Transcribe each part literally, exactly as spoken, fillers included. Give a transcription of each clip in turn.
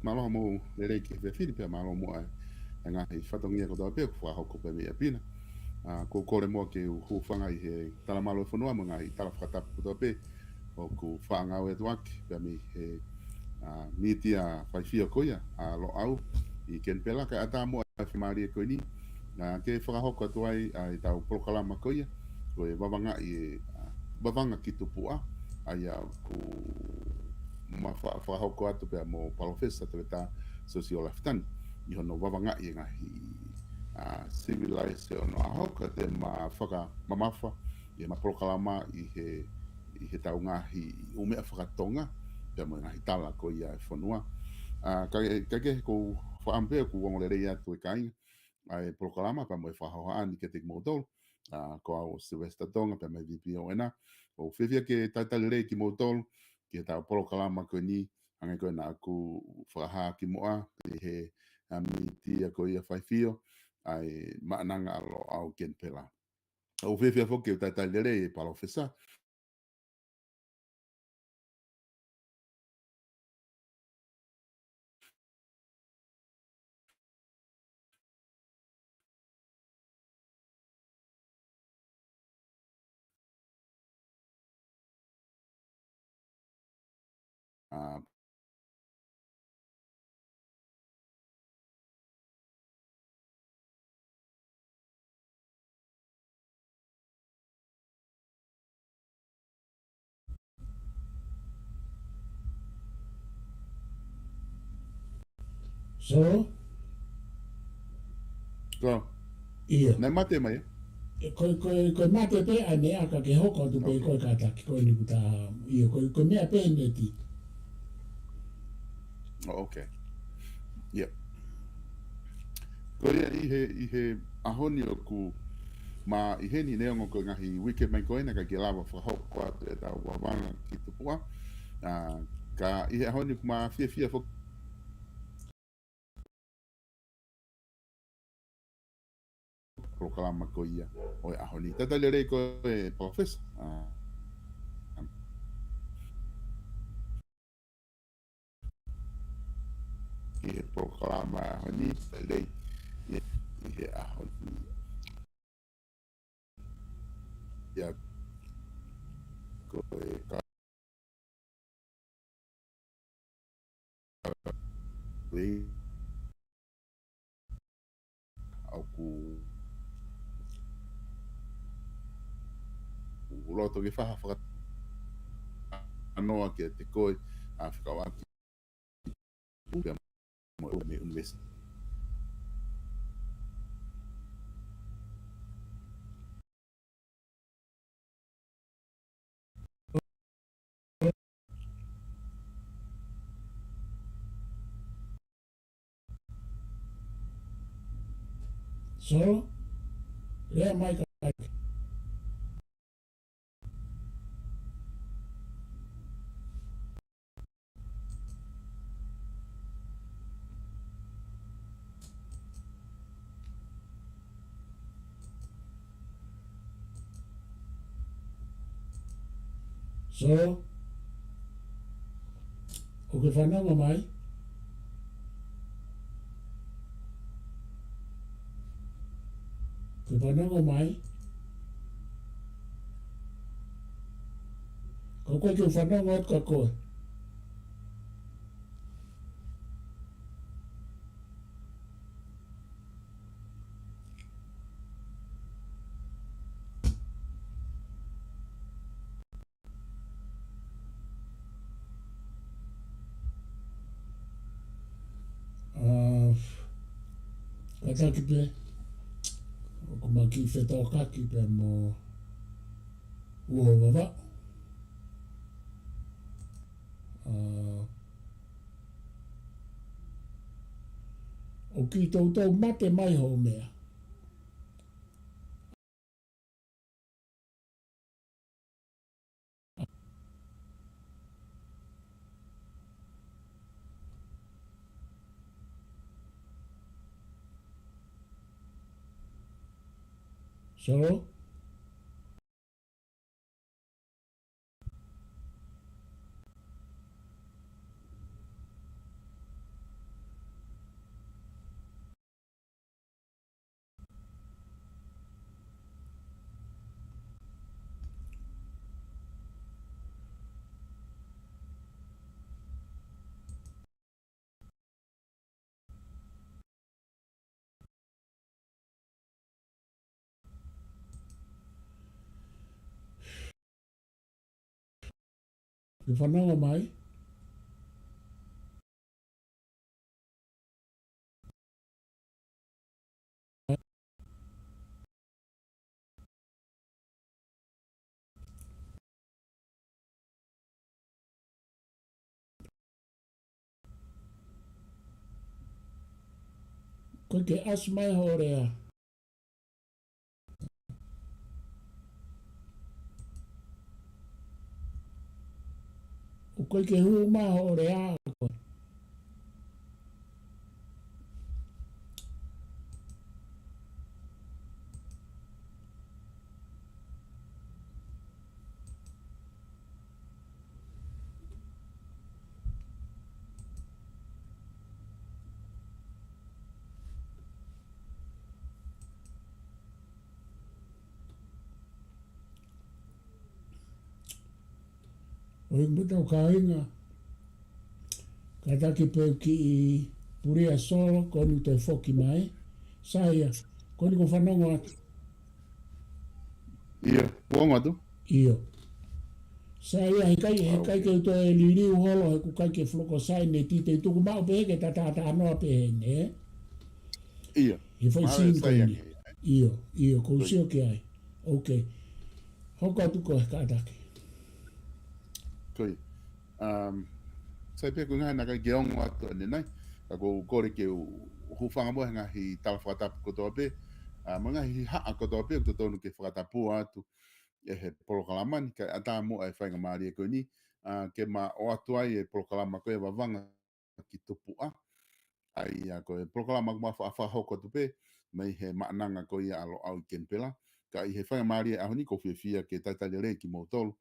Mālō hoʻomou lelei ki he efiafi ni pea mālō muʻa e ngaahi fatongia kotoa pē ʻoku fakahoko pē mei ʻapi na. ʻA, ʻoku ou kole muʻa ke u hūfanga ʻi he tala mālō e fonua mo e ngaahi tala fakatapu kotoa pē ʻoku faʻa ngāue atu ʻaki pea mei he, ʻa, mītia faifio ko ia ʻa Loʻau ʻi Kenipela, kae ʻatā muʻa e fiemālie ko eni, ʻa, ke fakahoko atu ai ʻa ʻetau polokalama ko ia, ko e Vavangaʻi e, ʻa, Vavanga ki Tupuʻa, ʻa ia ʻoku ma fa-, fakahoko atu pea mo Palōfesa Toletā Siosiua Lafitani, ʻi hono vavangaʻi e ngaahi, ʻa, sivilaise ʻo hono ʻaho, ka te ma fakamamafa ʻi heʻema polokalama ʻi he, ʻi heʻetau ngaahi ʻū meʻa fakatonga, pea mo e ngaahi tala ko ia e fonua. ʻA, ka, ka ke ko fakaʻamu pē ʻoku ongo lelei atu e kāinga, ʻa e polokalama pea mo e fakahohaʻa ni kiate kimoutolu. ʻA, ko au ʻo Sylvester Tonga pea mei he V P O ena. ʻOku ou fiefia ke talitali lelei kimoutolu ki heʻetau polokalama ko eni, hangē ko ena ʻoku fakahā kimuʻa ʻi he, ʻa, mītia ko ia faifio, ʻa e Maʻananga ʻa Loʻau Kenipela. ʻOku ou fiefia foki ke u talitali lelei e Palōfesa. ʻA, So? Ko. ʻIo. Naʻe mate mai, ē? Ko, ko, ko e mate pē ʻa e meʻa ka ke hoko atu pē. Okay. Ko e kātaki, ko eni kuo ta, ʻio, ko, ko e meʻa pē ʻa e neti. Oh, okay. Yep. Ko ia ʻi he, ʻi he ʻaho ni ʻoku ma ʻi heni neongo ko e ngaahi uike mai ko ena ka ke lava fakahoko atu ʻetau Vavanga ki Tupuʻa. ʻA, ka ʻi he ʻaho ni ʻoku ma fiefia foki polokalama ko ia ʻo e ʻaho ni. Talitali lelei koe Palōfesa. ʻA, ʻi he polokalama ʻaho ni, lelei, ʻi, ʻi he ʻaho ni. ʻIa, ko e ka-, ʻoku loto ke faha faka-, anoa kiate koe, ʻa, fekauʻaki pea mo e ʻUnivēsi. So, lea mai ka. So, ʻoku ke fanongo mai? Ke fanongo mai? Ka ʻoku ʻikai ke u fanongo atu kia koe. ʻA, kātaki pē, ʻoku ma kiʻi fetokaki pē mo Uho Vavaʻu. ʻA, ʻoku kiʻi toutou mate mai hoʻo meʻa. So? Ke fanongo mai. ʻOku ʻikai ke ʻasi mai hoʻo lea. ʻOku ʻikai ke hū mai hoʻo lea. ʻOi, mo tau kāinga. Kātaki pē u kiʻi pulia Solo, ko eni toe foki mai. Saia, ko eni ko fanongo atu. ʻIo, fanongo atu. ʻIo. Saia, he ʻikai, he ʻikai ke u toe liliu holo, he ʻoku ʻikai ke fuʻu loko sai ne tite tuku maʻu pē ke ta talanoa pē heni, ē? ʻIo. He foʻi sini ko eni. ʻIo, ʻio, ʻoku ou sio ki ai. Ok. Hoko atu ko e kātaki. Ko ia. Um, sai pē ko e ngaahi naʻe ʻikai ke ongo atu ʻanenai. Ka ʻoku ou kole ke u hūfanga mo e ngaahi tala fakatapu kotoa pē. Uh, mo e ngaahi haʻa kotoa pē, ʻoku totonu ke fakatapu atu ʻe he polokalama ni, kae ʻatā mo e faingamālie ko eni. Uh, ke ma ʻoatu ai e polokalama ko e Vavanga ki Tupuʻa. ʻA ia ko e polokalama ʻoku ma fa-, fakahoko atu pē, mei he maʻananga ko ia ʻa Loʻau ʻi Kenipela. Ka ʻi he faingamālie ʻaho ni ʻoku ou fiefia ke talitali lelei kimoutolu.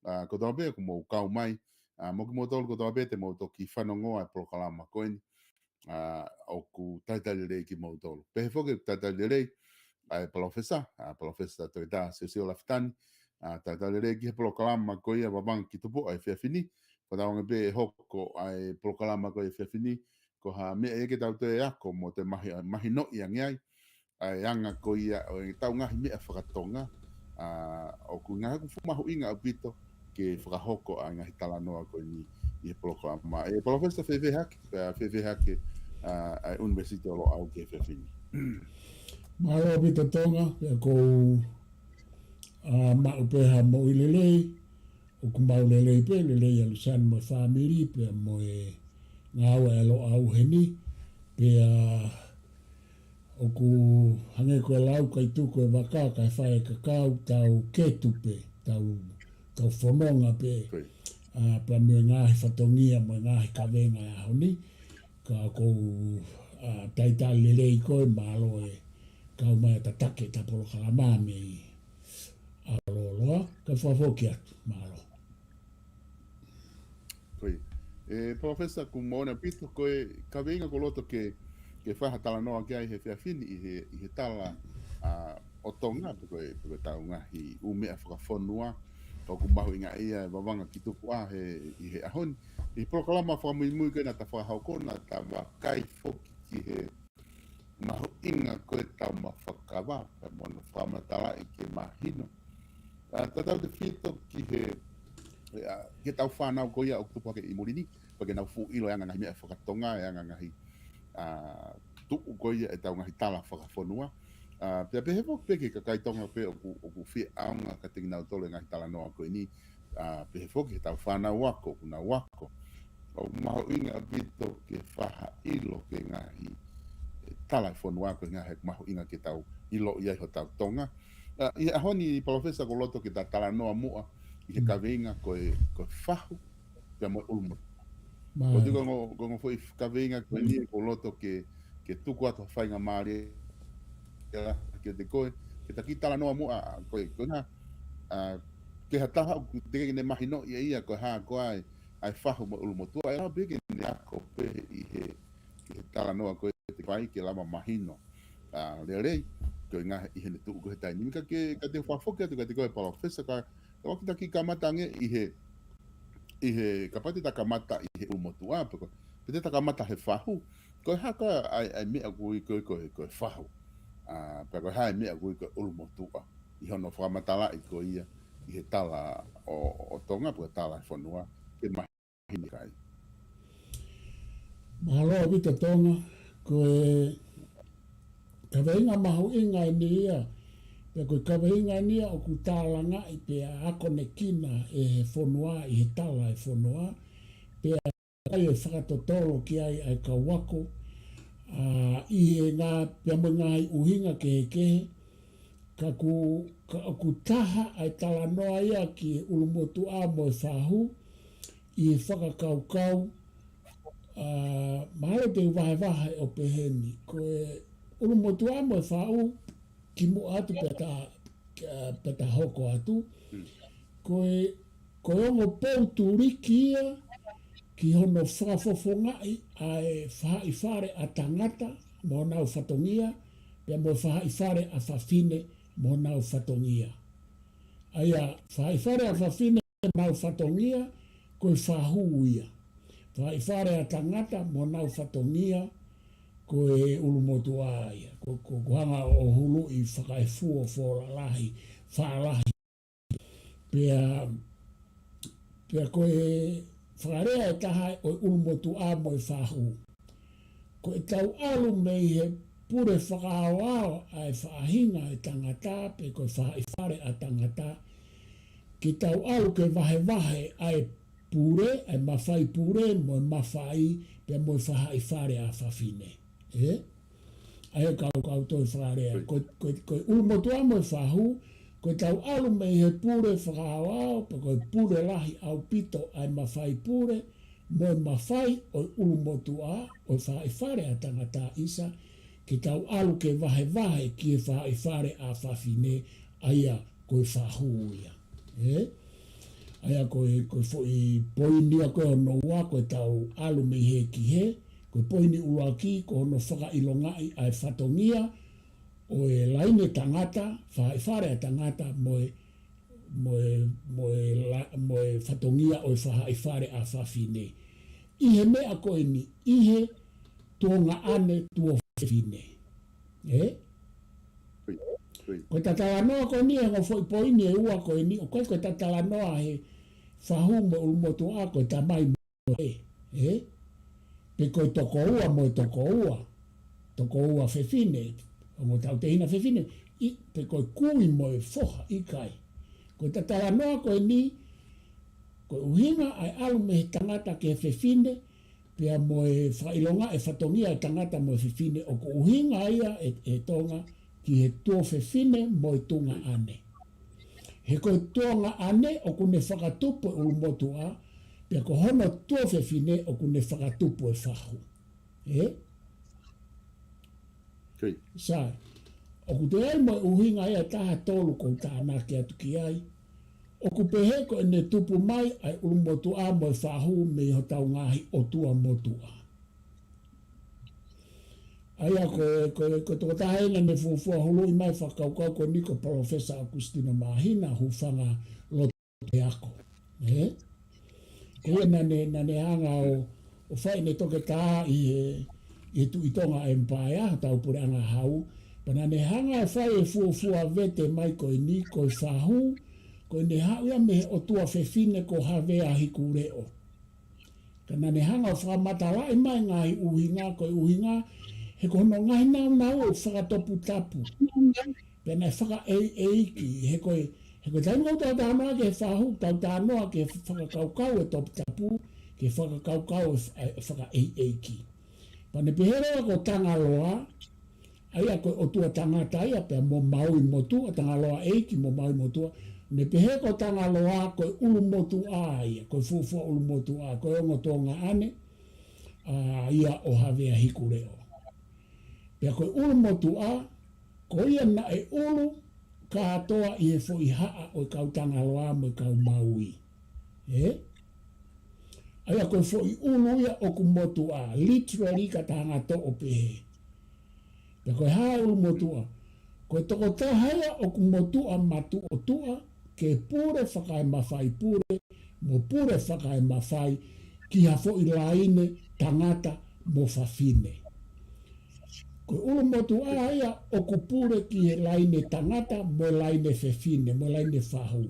Uh, kotoa pē ʻoku mou kau mai. Uh, mo kimoutolu kotoa pē te mou toki fanongo ʻa e polokalama ko eni. Uh, ʻoku talitali lelei kimoutolu. Pehē foki ʻoku talitali lelei ʻa e Palōfesa, ʻa Palōfesa Toketā Siosio Lafitani, ʻa talitali lelei ki he polokalama ko ia Vavanga ki Tupuʻa he efiafi ni. Fakatauange pē ʻe hoko ʻa e polokalama ko ia he efiafi ni, ko ha meʻa ia ke tau toe ako mo toe mahi-, mahinoʻi ange ai, ʻa e anga ko ia ʻo e tau ngaahi meʻa fakatonga, ʻa, ʻoku ngaahi ʻoku fuʻu mahuʻinga ʻaupito ke fakahoko ʻa e ngaahi talanoa ko eni ʻi he polokalama. ʻE Palōfesa, fēfē hake, ʻa, fēfē hake, ʻa, ʻa e ʻUnivēsiti ʻo Loʻau ki he efiafi ni. Mālō ʻaupito Tonga, pea ʻoku ou, ʻa, maʻu pē ha moʻui lelei, ʻoku mau lelei pē, lelei ʻa Luseane mo e fāmili, pea mo e ngāue ʻa Loʻau heni, pea ʻoku hangē ko e lau, ʻikai tuku e vaka, kae fai e kakau, tau ketu pē, tau, tau fononga pē, Ko ia. ʻA, pea mo e ngaahi fatongia, mo e ngaahi kavenga ʻo e ʻaho ni, ka ʻoku ou, ʻa, talitali lelei koe, mālō e kau mai ʻo tataki ʻeta polokalama mei ʻAloloa, kae fakafoki atu, mālō. Ko ia. ʻE, Palōfesa, ʻoku moʻoni ʻaupito, ko e kaveinga ʻoku ou loto ke, ke fai ha talanoa ki ai he efiafi ni ʻi he, ʻi he tala, ʻa, ʻo Tonga, pe ko e, pe ko e tau ngaahi ʻū meʻa fakafonua, ʻoku mahuʻinga ia e Vavanga ki Tupuʻa he, ʻi he ʻaho ni. ʻI he polokalama fakamuimui ko ē naʻa ta fakahoko, naʻa ta vakai foki ki he mahuʻinga ko e tau ma fakava, pea mo hono fakamatalaʻi ke mahino. ʻA, tatau tefito ki he, ʻa, ki he tau fānau ko ia ʻoku tupu hake ʻi muli ni, pea ke nau fuʻu ʻilo e anga ngaahi meʻa fakatonga, e anga ngaahi, ʻa, tuʻu ko ia e tau ngaahi tala fakafonua. ʻA, pea pehē foki pē ki he kakai Tonga pē ʻoku, ʻoku fie ʻaonga kiate kinautolu e ngaahi talanoa ko eni, ʻa, pehē foki he tau fānau ako, ʻoku nau ako. ʻOku mahuʻinga ʻaupito ke fai ha ʻilo ki he ngaahi, e, tala e fonua ko e ngaahi ʻoku mahuʻinga ke tau ʻiloʻi ai hotau Tonga. ʻA, ʻi he ʻaho ni Palōfesa ʻoku ou loto ke ta talanoa muʻa ʻi he Mm. kaveinga ko e, ko e fahu, pea mo e ʻulumotuʻa. Mālō. ʻOku ou tui ko e ongo, ko e ongo foʻi kaveinga ko eni Mm. ʻoku ou loto ke, ke tuku atu ha faingamālie ʻa, kiate koe, ke ta kiʻi talanoa muʻa, ʻa, ko e, ko e ngaahi, ʻa, ki ha taha ʻoku teʻeki ke ne mahinoʻi ʻe ia ko e hā koā e, ʻa e fahu mo e ʻulumotuʻa, ʻe lava pē ke ne ako pē ʻi he, ʻi he talanoa ko ē te fai ke lava mahino, ʻa, lelei, ko e ngaahi ʻi heʻene tuʻu ko ē he taimi ni. Ka ke, ka te u fakafoki atu kiate koe Palōfesa, ka, ka ʻoku ta kiʻi kamata ange ʻi he, ʻi he, kapau te ta kamata ʻi he ʻulumotuʻa, pe ko, pe te ta kamata he fahu, ko e hā koā ʻa e, ʻa e meʻa ʻoku ui ko e, ko e, ko e fahu. ʻA, pea ko e hā e meʻa ʻoku ui ko e ʻulumotuʻa. ʻI hono fakamatalaʻi ko ia, ʻi he tala ʻo, ʻo Tonga, pe ko e tala e fonua. te mahini kai. Mālō ʻaupito Tonga, ko e kaveinga mahuʻinga eni ia, pea ko e kaveinga eni ia ʻoku tālangaʻi pea akonekina ʻe he fonua ʻi he tala ʻa e fonua, pea ʻai e fakatotolo ki ai ʻa e kau ako, ʻa, ʻi he ngā, pea mo e ngaahi ʻuhinga kehekehe, ka ʻoku, ka ʻoku taha ʻa e talanoa ia ki he ʻulumotuʻa mo e fahu, ʻi he fakakaukau, ʻa, mahalo te u vahevahe ʻo pehē ni. Ko e ʻulumotuʻa mo e fahu, kimuʻa atu pea ta, pea ta hoko atu. Ko e, ko e ongo pou tuliki ia ki hono fakafofongaʻi ʻa e fahaʻi fale ʻa tangata mo honau fatongia, pea mo e fahaʻi fale ʻa fafine mo honau fatongia. ʻA ia, fahaʻi fale ʻa fafine mo honau fatongia, ko e fahu ia. Fahaʻi fale ʻa tangata mo honau fatongia, ko e ʻulumotuʻa ia. Ko, ko, ko hanga ʻo huluʻi fakaefuo fo lalahi, fālahi. Pea, pea ko e fakalea ʻe taha ʻo e ʻulumotuʻa mo e fahu. Ko ʻetau ʻalu mei he pule fakaaoao ʻa e faʻahinga ʻo e tangata, pe ko e fahaʻi fale ʻa tangata, ke tau ʻalu ke vahevahe ʻa e pule, ʻa e mafai pule, mo e mafai, pea mo e fahaʻi fale ʻa fafine. ʻE? ʻA ia kau, kau toe fakalea. Ko, ko, ko e ʻulumotuʻa mo e fahu, ko ʻetau ʻalu mei he pule fakaaoao, pe ko e pule lahi ʻaupito ʻa e mafai pule, mo e mafai ʻo e ʻulumotuʻa, ʻo e fahaʻi fale ʻa tangata ʻisa, ke tau ʻalu ke vahevahe ki he fahaʻi fale ʻa fafine, ʻa ia ko e fahu ia. ʻE? ʻA ia ko e, ko e foʻi poini ia ko ē hono ua, ko ʻetau ʻalu mei he ki he, ko e poini ʻuluaki, ko hono fakaʻilongaʻi ʻa e fatongia ʻo e laine tangata, fahaʻi fale ʻa tangata mo e, mo e, mo e la-, mo e fatongia ʻo e fahaʻi fale ʻa fafine. ʻI he meʻa ko eni, ʻi he tuongaʻane tuofefine. ʻE? Ko e talanoa ko eni, he ongo foʻi poini ʻe ua ko eni, ʻoku ʻikai ko e talanoa he fahu mo e ʻulumotuʻa, ko e tamai mo e, ʻe? Pe ko e tokoua mo e tokoua, tokoua fefine, ongo tautehina fefine, ʻi, pe ko e kui mo e foha, ʻikai. Ko e talanoa ko eni, ko e ʻuhinga ʻa e ʻalu mei he tangata ki he fefine, pea mo e fakaʻilonga e fatongia e tangata mo e fefine, ʻoku ʻuhinga ia ʻe, ʻe Tonga ki he tuofefine mo e tuongaʻane. He ko e tuongaʻane ʻoku ne fakatupu e ʻulumotuʻa, pea ko hono tuofefine ʻoku ne fakatupu e fahu. ʻE? Sai. ʻOku toe ʻi ai mo e ʻuhinga ia ʻe taha tolu ʻoku ou tānaki atu ki ai. ʻOku pehē ko ʻene tupu mai ʻa e ʻulumotuʻa mo e fahu mei hotau ngaahi ʻotua motuʻa. ʻA ia ko e, ko e, ko e tokotaha ena ne fuofua huluʻi mai fakakaukau ko eni ko Palōfesa ʻOkusitino Māhina, hūfanga lotu he ako. ʻE? Ko ia naʻa ne, naʻa ne hanga ʻo, ʻo fai ʻene toketā ʻi he, ʻi he Tuʻi Tonga Empire, hotau puleʻanga hau. Pea naʻa ne hanga ʻo fai e fuofua vete mai ko eni, ko e fahu, ko ʻene haʻu ia mei he ʻotua fefine ko Havea Hikuleʻo. Ka naʻa ne hanga ʻo fakamatalaʻi mai ngaahi ʻuhinga, ko e ʻuhinga, he ko hono ngaahi naunau ʻoku fakatoputapu. Pea naʻe fakaʻeiʻeiki, he ko e, he ko e taimi ʻoku tau talanoa ki he fahu, tau talanoa ki he fakakaukau e toputapu, ki he fakakaukau e f-, e fakaʻeiʻeiki. Pea ne pehē leva ko Tangaloa, ʻa ia ko e ʻotua tangata ia pea mo Maui motuʻa, Tangaloa ʻeiki mo Maui motuʻa, ne pehē ko Tangaloa ko e ʻulumotuʻa ia, ko e fuofua ʻulumotuʻa, ko e ongo tuongaʻane, ʻa ia ʻo Havea Hikuleʻo. Pea ko e ʻulumotuʻa, ko ia naʻe ʻulu kātoa ʻi he foʻi haʻa ʻo e kau Tangaloa mo e kau Maui. ʻE? ʻA ia ko e foʻi ʻulu ia ʻoku motuʻa, literally ka ta hanga ʻo toʻo pehē. Pea ko e hā e ʻulumotuʻa? Ko e tokotaha ia ʻoku motuʻa matuʻotuʻa, ke pule fakaemafai pule, mo pule fakaemafai ki ha foʻi laine tangata mo fafine. Ko e ʻulumotuʻa ia ʻoku pule ki he laine tangata mo e laine fefine, mo e laine fahu.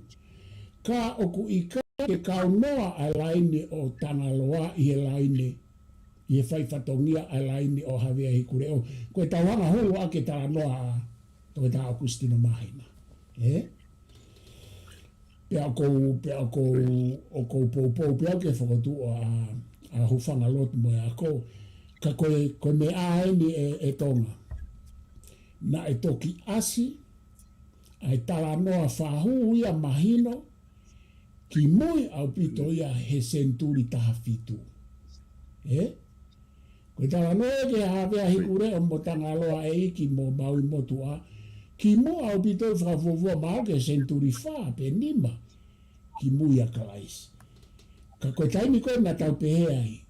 Ka ʻoku ʻikai ke kau noa ʻa e laine ʻo Tangaloa ʻi he laine, ʻi he fai fatongia ʻa e laine ʻo Havea Hikuleʻo. Ko e tau hanga hulu ʻa ke talanoa ʻa Toketā ʻOkusitino Māhina. Ē? Pea ʻoku ou, pea ʻoku ou, ʻoku ou poupou pea ke fokotuʻu ʻa, ʻa Hufanga Lotu mo e ako. Ka ko e, ko e meʻa eni ē, ē Tonga. Naʻe toki ʻasi ʻa e talanoa fahu ia mahino, kimui ʻaupito ia he senituli taha fitu. Ē? Ko e talanoa ē ki he Havea Hikuleʻo mo Tangaloa ʻEiki mo Maui Motuʻa, kimui ʻaupito ia fakafuofua mahalo ki he senituli fā pe nima, kimui ʻa Kalaisi. Ka ko e taimi ko ē naʻa tau pehē ai,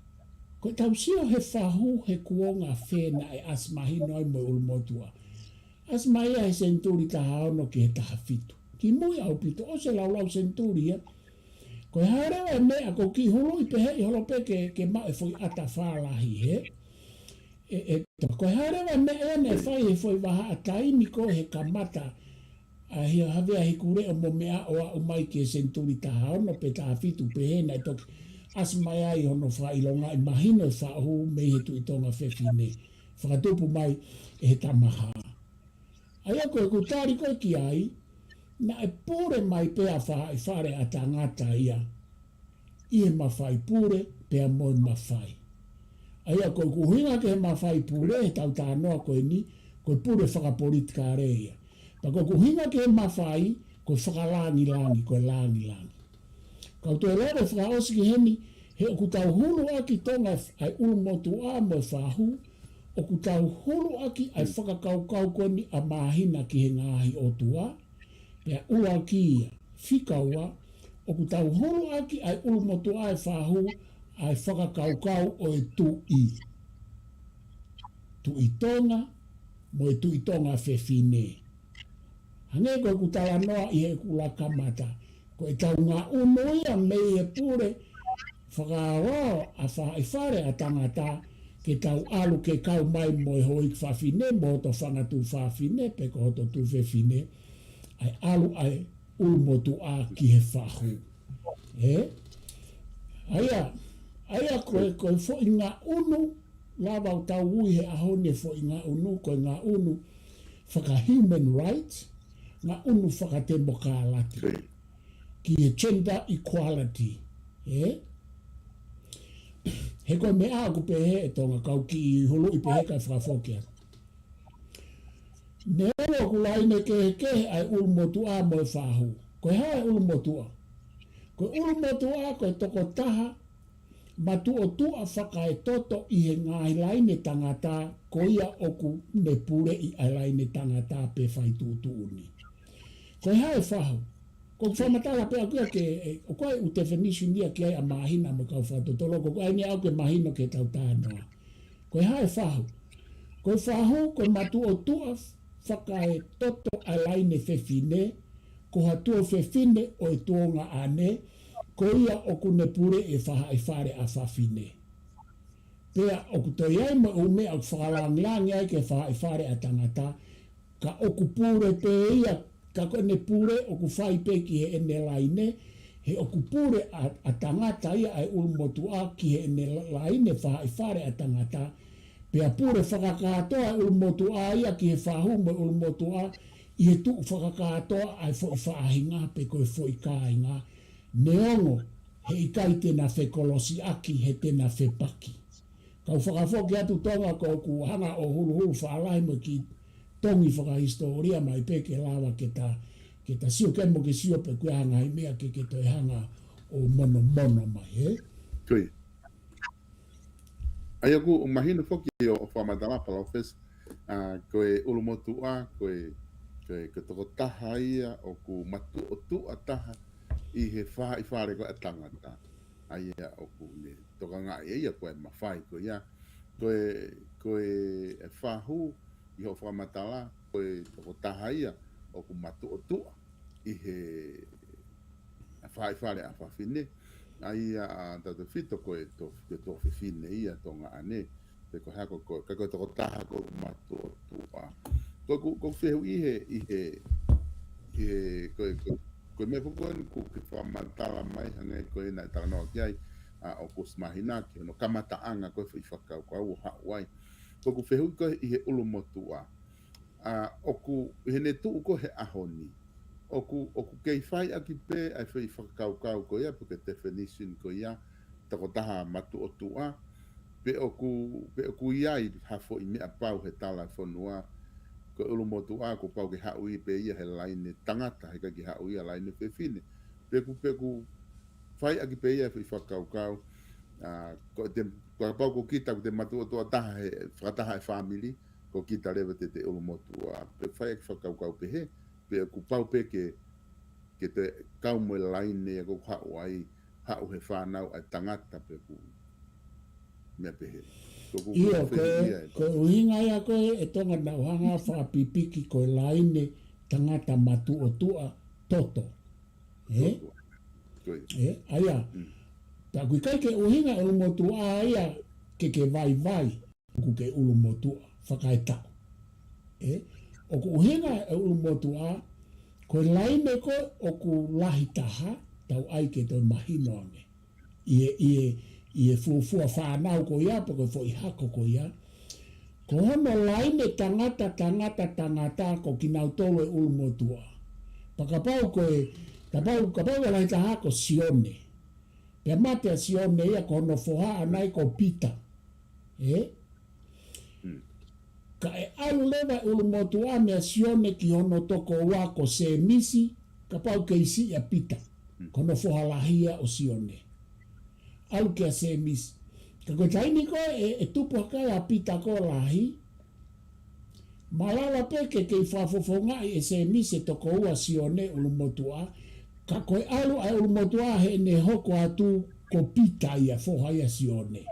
ko e tau sio he fahu he kuonga fē naʻe ʻasi mahino ai mo e ʻulumotuʻa. ʻAsi mai ia he senituli taha ono ki he taha fitu. Kimui ʻaupito, ʻosi e laulau senituli ia. Ko e hā leva e meʻa ʻoku ou kiʻi huluʻi pehē ʻi holo pē ke, ke maʻu e foʻi ʻata fālahi hē. ʻE, ʻe, ko e hā leva e meʻa ʻe ne fai he foʻi vahaʻa taimi ko ē he kamata ʻa e Havea Hikuleʻo mo Meʻa ʻo aʻu mai ki he senituli taha ono pe taha fitu pehē naʻe toki ʻasi mai ai hono fakaʻilongaʻi mahino e fahu mei he Tuʻi Tonga Fefine. Fakatupu mai ʻe he Tamahā. ʻA ia ko ʻeku tali ko ē ki ai, naʻe pule mai pē ʻa Faʻaʻifale ʻa Tangata ia ʻi he mafai pule pea mo e mafai. ʻA ia ko ʻeku ʻuhinga ki he mafai pule he tau talanoa ko eni, ko e pule fakapolitikale ia. Pea ko ʻeku ʻuhinga ki he mafai, ko e fakalāngilangi, ko e lāngilangi. Kau toe lave fakaʻosi ki heni, he ʻoku tau huluʻaki Tonga ʻa e ʻulumotuʻa mo e fahu, ʻoku tau huluʻaki ʻa e fakakaukau ko eni ʻa Māhina ki he ngaahi ʻotua, pea ʻuluaki ia, fika ua, ʻoku tau huluʻaki ʻa e ʻulumotuʻa e fahu, ʻa e fakakaukau ʻo e tuʻi. Tuʻi Tonga, mo e Tuʻi Tonga Fefine. Hangē ko ʻeku talanoa ʻi heʻeku ʻuluaki kamata. Ko e tau ngaʻunu ia mei he pule fakaʻaoʻao ʻa Faʻaʻifale ʻa Tangata ke tau ʻalu ke kau mai mo e houʻeiki fafine, mo hoto fanga tuofefine, pe ko hoto tuofefine, ʻa e ʻalu ʻa e ʻulumotuʻa ki he fahu. Ē? ʻA ia, ʻa ia ko e, ko e foʻi ngaʻunu, lava ʻo tau ui he ʻaho ni e foʻi ngaʻunu, ko e ngaʻunu faka-human rights, ngaʻunu fakatemokālati. Ki he gender equality, ē? He ko e meʻa ʻoku pehē ʻe Tonga kau kiʻi huluʻi pehē kae fakafoki atu. Neongo ʻoku laine kehekehe ʻa e ʻulumotuʻa mo e fahu. Ko e hā e ʻulumotuʻa? Ko e ʻulumotuʻa ko e tokotaha matuʻotuʻa fakaetoto ʻi he ngaahi laine tangata, ko ia ʻoku ne puleʻi ʻa e laine tangata pe fai tuʻutuʻuni. Ko e hā e fahu? Ko e fakamatala pē ʻaku ia ke, ʻe, ʻoku ʻi ai e definition ia ki ai ʻa Māhina mo e kau fakatotolo, ko e ʻai ni ʻaku ke mahino ke tau talanoa. Ko e hā e fahu? Ko e fahu, ko e matuʻotuʻa fakaetoto ʻa e laine fefine, ko ha tuofefine ʻo e tuongaʻane, ko ia ʻoku ne puleʻi e Faʻaʻifale ʻa Fafine. Pea ʻoku toe ʻi ai mo e ʻū meʻa ʻoku fakalāngilangi ai ki he Faʻaʻifale ʻa Tangata, ka ʻoku pule pē ia, ka ko ʻene pule ʻoku fai pē ki heʻene laine, he ʻoku pule ʻa, ʻa Tangata ia ʻa e ʻulumotuʻa ki heʻene la-, laine Faʻaʻifale ʻa Tangata, pea pule fakakātoa e ʻulumotuʻa ia ki he fahu mo e ʻulumotuʻa ʻi he tuʻu fakakātoa ʻa e foʻi faʻahinga pe ko e foʻi kāinga, neongo he ʻikai te na fekolosiʻaki, he te na fepaki. Kau fakafoki atu Tonga ko ʻeku hanga ʻo huluhulu fālahi mo e kiʻi tongi fakahisitōlia mai pē ke lava ke ta, ke ta sio ke mo ke sio pe ko e hā e ngaahi meʻa ke, ke toe hanga ʻo monomono mai, ē? Ko ia. ʻA ia ʻoku mahino foki ʻo, ʻo fakamatala Palōfesa, ʻa, ko e ʻulumotuʻa, ko e, ko e, ko e tokotaha ia ʻoku matuʻotuʻa taha ʻi he Faʻaʻifale ko ē ʻa Tangata. ʻA ia ʻoku ne tokangaʻi ʻe ia ko e mafai ko ia. Ko e, ko e, e fahu ʻi hoʻo fakamatala, ko e tokotaha ia ʻoku matuʻotuʻa ʻi he Faʻaʻifale ʻa Fafine. ʻA ia ʻa tautefito ko e to-, ko e tuofefine ia tuongaʻane. Pe ko e hā ko, ko, ka ko e tokotaha ko e matuʻotuʻa. Ko ʻeku, ko ʻeku fehuʻi ʻi he, ʻi he, ʻi he, ko e, ko e, Ko e meʻa foki ko eni ʻoku ke fakamatala mai hangē ko ē naʻe talanoa ki ai ʻa ʻOkusi Māhina ki hono kamataʻanga ko ē foʻi fakakaukau ʻo haʻu ai. Ko ʻeku fehuʻi ko ē ʻi he ʻulumotuʻa. ʻA, ʻoku, ʻi heʻene tuʻu ko ē he ʻaho ni. ʻOku, ʻoku kei fai ʻaki pē ʻa e foʻi fakakaukau ko ia, pe ko e definition ko ia, tokotaha matuʻotuʻa, pe ʻoku, pe ʻoku ʻi ai ha foʻi meʻa pau he tala fonua, ko e ʻulumotuʻa, kuo pau ke haʻu ia pē ia he laine tangata, heʻikai ke haʻu ia laine fefine. Pe ʻoku, pe ʻoku fai ʻaki pē ia foʻi fakakaukau, ʻa, ko te, kapau ko kita, ko te matuʻotuʻa taha he, fakataha e fāmili, ko kita leva te te ʻulumotuʻa, pe fai ʻaki fakakaukau pehē, pe ʻoku pau pē ke, ke te kau mo e laine ia ʻoku haʻu ai, haʻu he fānau ʻa e tangata pe ʻoku meʻa pehē. Ko ʻeku ʻIo, ko e, fehuʻi ia ē. Ko e ʻuhinga ia ko ē ʻe Tonga naʻa ku hanga fakapipiki ko e laine tangata matuʻotuʻa toto. Ē? Toto. Ko ia. Ē, ʻa ia. Mm. Pea ʻoku ʻikai ke ʻuhinga e ʻulumotuʻa ia ke ke vaivai. ʻOku ke ʻulumotuʻa, fakaetaʻu. Ē? ʻOku ʻuhinga e ʻulumotuʻa, ko e laine ko ē ʻoku lahi taha, tau ʻai ke toe mahino ange. ʻI he, ʻi he, ʻi he fuofua fānau ko ia, pe ko e foʻi hako ko ia. Ko hono laine tangata, tangata, tangata, ko kinautolu e ʻulumotuʻa. Pea kapau ko e, kapau, kapau ko e lahi taha ko Sione. Pea mate ʻa Sione ia ko hono foha ʻana ia ko Pita. Ē? Mm. Ka ʻe ʻalu leva e ʻulumotuʻa meia Sione ki hono tokoua ko Sēmisi, kapau kei siʻi ʻa Pita. Mm. Ko hono foha lahi ia ʻo Sione. ʻAlu kia Sēmisi. Ka ko e taimi ko ē ʻe, ʻe tupu hake ai ʻa Pita ko ē lahi, malava pē ke kei fakafofongaʻi ʻe Sēmisi e tokoua Sione ʻulumotuʻa, ka ko e ʻalu ʻa e ʻulumotuʻa heʻene hoko atu ko Pita ia foha ia Sione.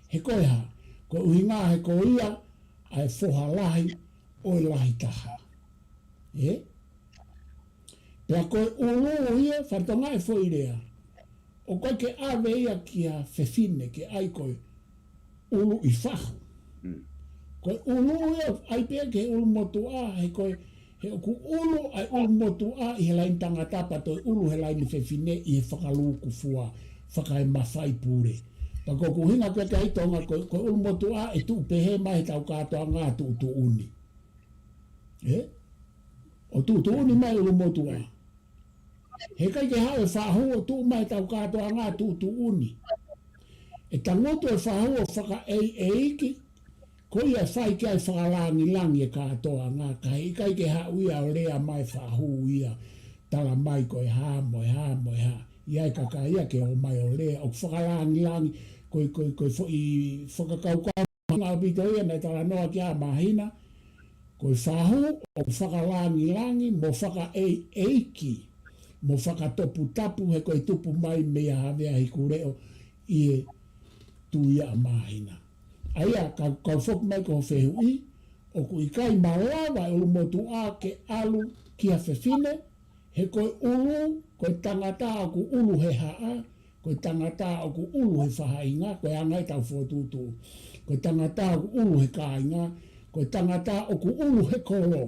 He ko e hā, ko e ʻuhinga he ko ia ʻa e foha lahi ʻo e lahi taha. Ē? Pea ko e ʻulu ia, fakatonga e foʻi lea. ʻOku ʻikai ke ʻave ia kia fefine ke ʻai ko e ʻulu ʻi fahu. Mm. Ko e ʻulu ia, ʻai pē ke ʻulumotuʻa, he ko e, he ʻoku ʻulu ʻa e ʻulumotuʻa ʻi he laine tangata pea toe ʻulu he laine fefine ʻi he fakalūkufua, fakaemafai pule. Pea ko ʻeku ʻuhinga ko ē ʻi Tonga ko e, ko e ʻulumotuʻa ʻe tuʻu pehē mai he tau kātoanga tuʻutuʻuni. Ē? ʻO tuʻutuʻuni mai ʻulumotuʻa. Heʻikai ke haʻu e fahu ʻo tuʻu mai tau kātoanga tuʻutuʻuni. ʻE tangutu e fahu ʻo fakaʻeiʻeiki, ko ia ʻe fai ki ai fakalāngilangi e kātoanga, ka heʻikai ke haʻu ia ʻo lea mai fahu ia, tala mai ko e hā, mo e hā, mo e hā. ʻI ai e kakai ia ke ō mai ʻo lea, ʻo fakalāngilangi, ko e, ko e, ko e foʻi fakakaukau ʻaupito ia naʻe talanoa ki ai ʻa Māhina, ko e fahu ʻoku fakalāngilangi, mo fakaʻeiʻeiki, mo fakatoputapu he ko e tupu mai meia Havea Hikuleʻo ʻi he tuʻi ʻa Māhina. ʻA ia, ka, kau foki mai ki hoʻo fehuʻi, ʻoku ʻikai malava e ʻulumotuʻa ke ʻalu kia fefine, he ko e ʻulu, ko e tangata ʻoku ʻulu he haʻa, ko e tangata ʻoku ʻulu he faʻahinga, ko e anga ʻetau fokotuʻutuʻu. Ko e tangata ʻoku ʻulu he kāinga, ko e tangata ʻoku ʻulu he kolo,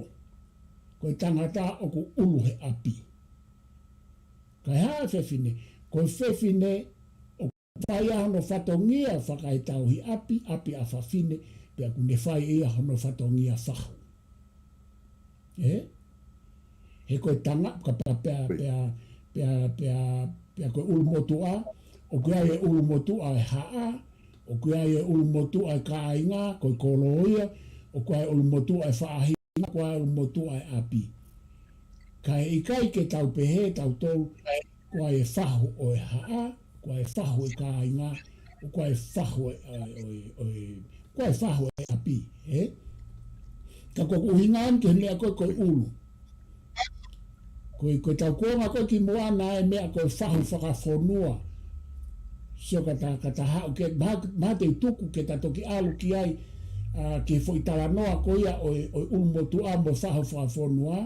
ko e tangata ʻoku ʻulu he ʻapi. Kae hā e fefine, ko e fefine ʻoku fai ʻa hono fatongia fakaetauhi ʻapi, ʻapi ʻa fafine, pea ʻoku ne fai ʻe ia hono fatongia fahu. Ē? He ko e tanga, ka pea, pea, pea, pea, pea, pea ko e ʻulumotuʻa, ʻoku ʻi ai e ʻulumotuʻa e haʻa, ʻoku ʻi ai e ʻulumotuʻa e kāinga, ko e kolo ia, ʻoku ʻi ai e ʻulumotuʻa e faʻahinga, ʻoku ʻi ai e ʻulumotuʻa e ʻapi. Kae ʻikai ke tau pehē, tautolu, ʻoku ʻi ai e fahu ʻo e haʻa, ʻoku ʻi ai e fahu e kāinga, ʻoku ʻi ai e fahu e, ʻo e, ʻo e, ʻoku ʻi ai e fahu e ʻapi, ē? Ka ko ʻeku ʻuhinga eni ki he meʻa ko ē ko e ʻulu. Ko e, ko ʻetau kuonga ko ē kimuʻa naʻe meʻa ko e fahu fakafonua. Sio ka ta, ka ta haʻu ke, maha, maha te u tuku ke ta toki ʻalu ki ai, ʻa, ki he foʻi talanoa ko ia ʻo e, ʻo e ʻulumotuʻa mo e fahu fakafonua.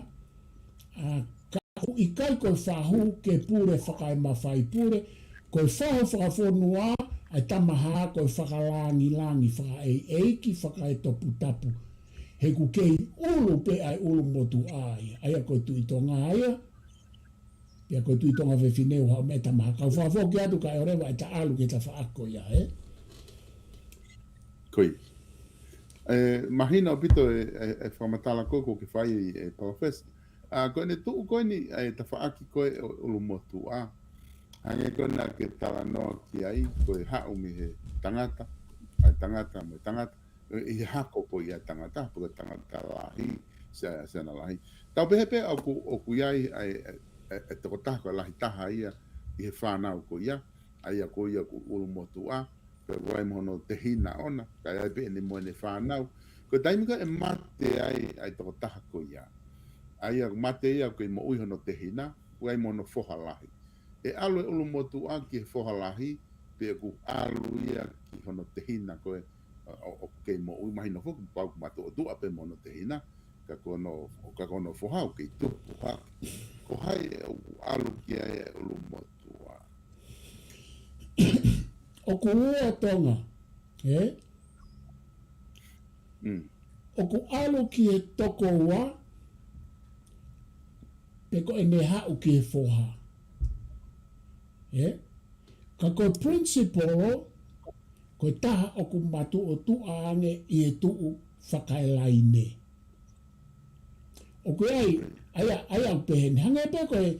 ʻA, ka ʻoku ʻikai ko e fahu ke pule fakaemafai pule, ko e fahu fakafonua, ʻa e tama hā ko e fakalāngilangi, fakaʻeiʻeiki, fakaetoputapu. He ʻoku kei ʻulu pē ʻa e ʻulumotuʻa ia, ʻa ia ko e Tuʻi Tonga ia. Pea ko e Tuʻi Tonga Fefine ʻoku haʻu mei ai e tama hā. Kau fakafoki atu kae ʻoleva e taʻalu ki he tafaʻaki ko ia, ē? Ko ia. E, mahino ʻaupito e, e, e fakamatala ko ē ʻoku ke fai ʻe Palōfesa. ʻA, ko ʻene tuʻu ko eni e tafaʻaki ko ē ʻo ʻUlumotuʻa. Hangē ko ē naʻa ke talanoa ki ai, ko e haʻu mei he tangata, ʻa e tangata mo e tangata, ʻi he hako ko ia ʻa e tangata, pe ko e tangata lahi, Siana, Siana Lahi. Tau pehē pē ʻoku, ʻoku ʻi ai ʻa e, e, e, e tokotaha ko e lahi taha ia ʻi he fānau ko ia, ʻa ia ko ia ko ʻUlumotuʻa, pea ʻoku ʻi ai mo hono tehina ʻoʻona, kae ʻi ai pē eni mo ʻene fānau. Ko e taimi ko ē ʻe mate ai ʻa e tokotaha ko ia, ʻa ia ʻoku mate ia ʻoku kei moʻui hono tehina, ʻoku ʻi ai mo hono foha lahi. ʻE ʻalu ʻe ʻUlumotuʻa ki he foha lahi, pe ʻoku ʻalu ia ki hono tehina ko ē, ʻo, ʻo, ʻoku kei moʻui, mahino foki pau ʻoku matuʻotuʻa pē mo hono tehina, ka ko hono, ka ko hono foha ʻoku kei tupu hake. Ko hai ʻe ʻalu ki ai ʻe ʻUlumotuʻa? ʻOku ua Tonga, ē? Mm. ʻOku ʻalu ki he tokoua, pe ko ʻene haʻu ki he foha. Ē? Ka ko e principle, ko e taha ʻoku matuʻotuʻa ange ʻi he tuʻu fakaelaine. ʻOku ʻi ai, ʻa ia, ʻa ia ʻoku pehē ni. Hangē pē ko e,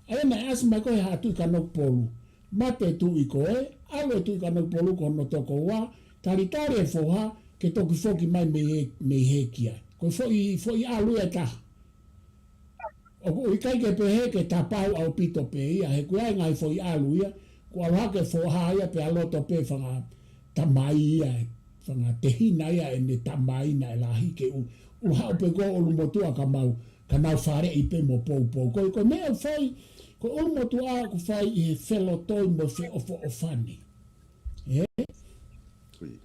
ʻa ia naʻe ʻasi mai ko ē ʻa Tuʻi Kanokupolu. Mate e tuʻi ko ē, ʻalu e Tuʻi Kanokupolu ko hono tokoua, talitali e foha, ke toki foki mai mei he, mei he ki ai. Ko e foʻi, foʻi ʻalu ia ʻe taha. ʻOku ʻikai ke pehē ke tapau ʻaupito pē ia, he ʻoku ʻi ai e ngaahi foʻi ʻalu ia, ʻoku ʻalu hake e foha ia pea loto pē fanga tamai ia, fanga tehina ia ʻene tamai naʻe lahi ke ʻu-, ʻuluhaʻu pē ko ē ʻUlumotuʻa ka mau, ka nau faleʻi pē mo poupou. Ko e, ko e meʻa ʻoku fai, ko ʻUlumotuʻa ʻoku fai ʻi he felotoi mo e feʻofoʻofani. Ē? Ko ia.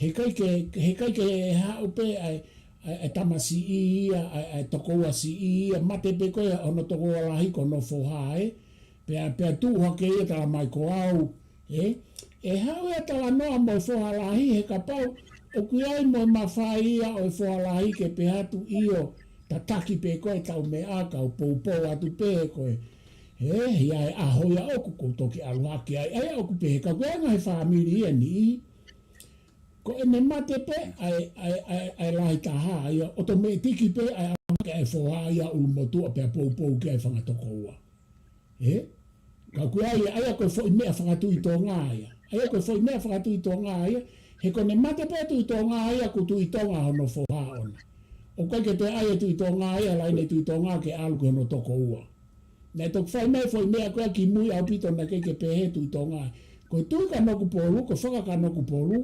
Heʻikai ke, heʻikai ke haʻu pē ʻa e, ʻa e, ʻa e tamasiʻi ia, ʻa e, ʻa e tokoua siʻi ia, mate pē ko ē hono tokoua lahi ko hono foha, ē? Pea, pea tuʻu hake ia talamai ko au, ē? ʻE haʻu ia talanoa mo e foha lahi, he kapau ʻoku ʻi ai mo e mafai ia ʻo e foha lahi ke pehē atu ʻio, tataki pē ko ē ʻetau meʻa, kau poupou atu pē ko ē. Ē, ʻi ai e ʻaho ia ʻoku ou toki ʻalu hake ai, ʻa ia ʻoku pehē ka ko e ngaahi fāmili ia ni, ko ʻene mate pē ʻa e, ʻa e, ʻa e, ʻa e lahi taha ia, ʻotomētiki pē ʻa e ʻalu hake ʻa e foha ia ʻUlumotuʻa pea poupou ki ai e fanga tokoua. Ē? Ka ʻoku ʻi ai, ʻa ia ko e foʻi meʻa fakatuʻi Tonga ia. ʻA ia ko e foʻi meʻa fakatuʻi Tonga ia, he ko ʻene mate pē Tuʻi Tonga ia, ko Tuʻi Tonga hono foha ʻoʻona. ʻOku ʻikai ke toe ʻai e Tuʻi Tonga ia, laine Tuʻi Tonga ke ʻalu ki hono tokoua. Naʻe toki fai mai e foʻi meʻa ko ia kimui ʻaupito naʻe ʻikai ke pehē Tuʻi Tonga. Ko e Tuʻi Kanokupolu, ko e faka-Kanokupolu,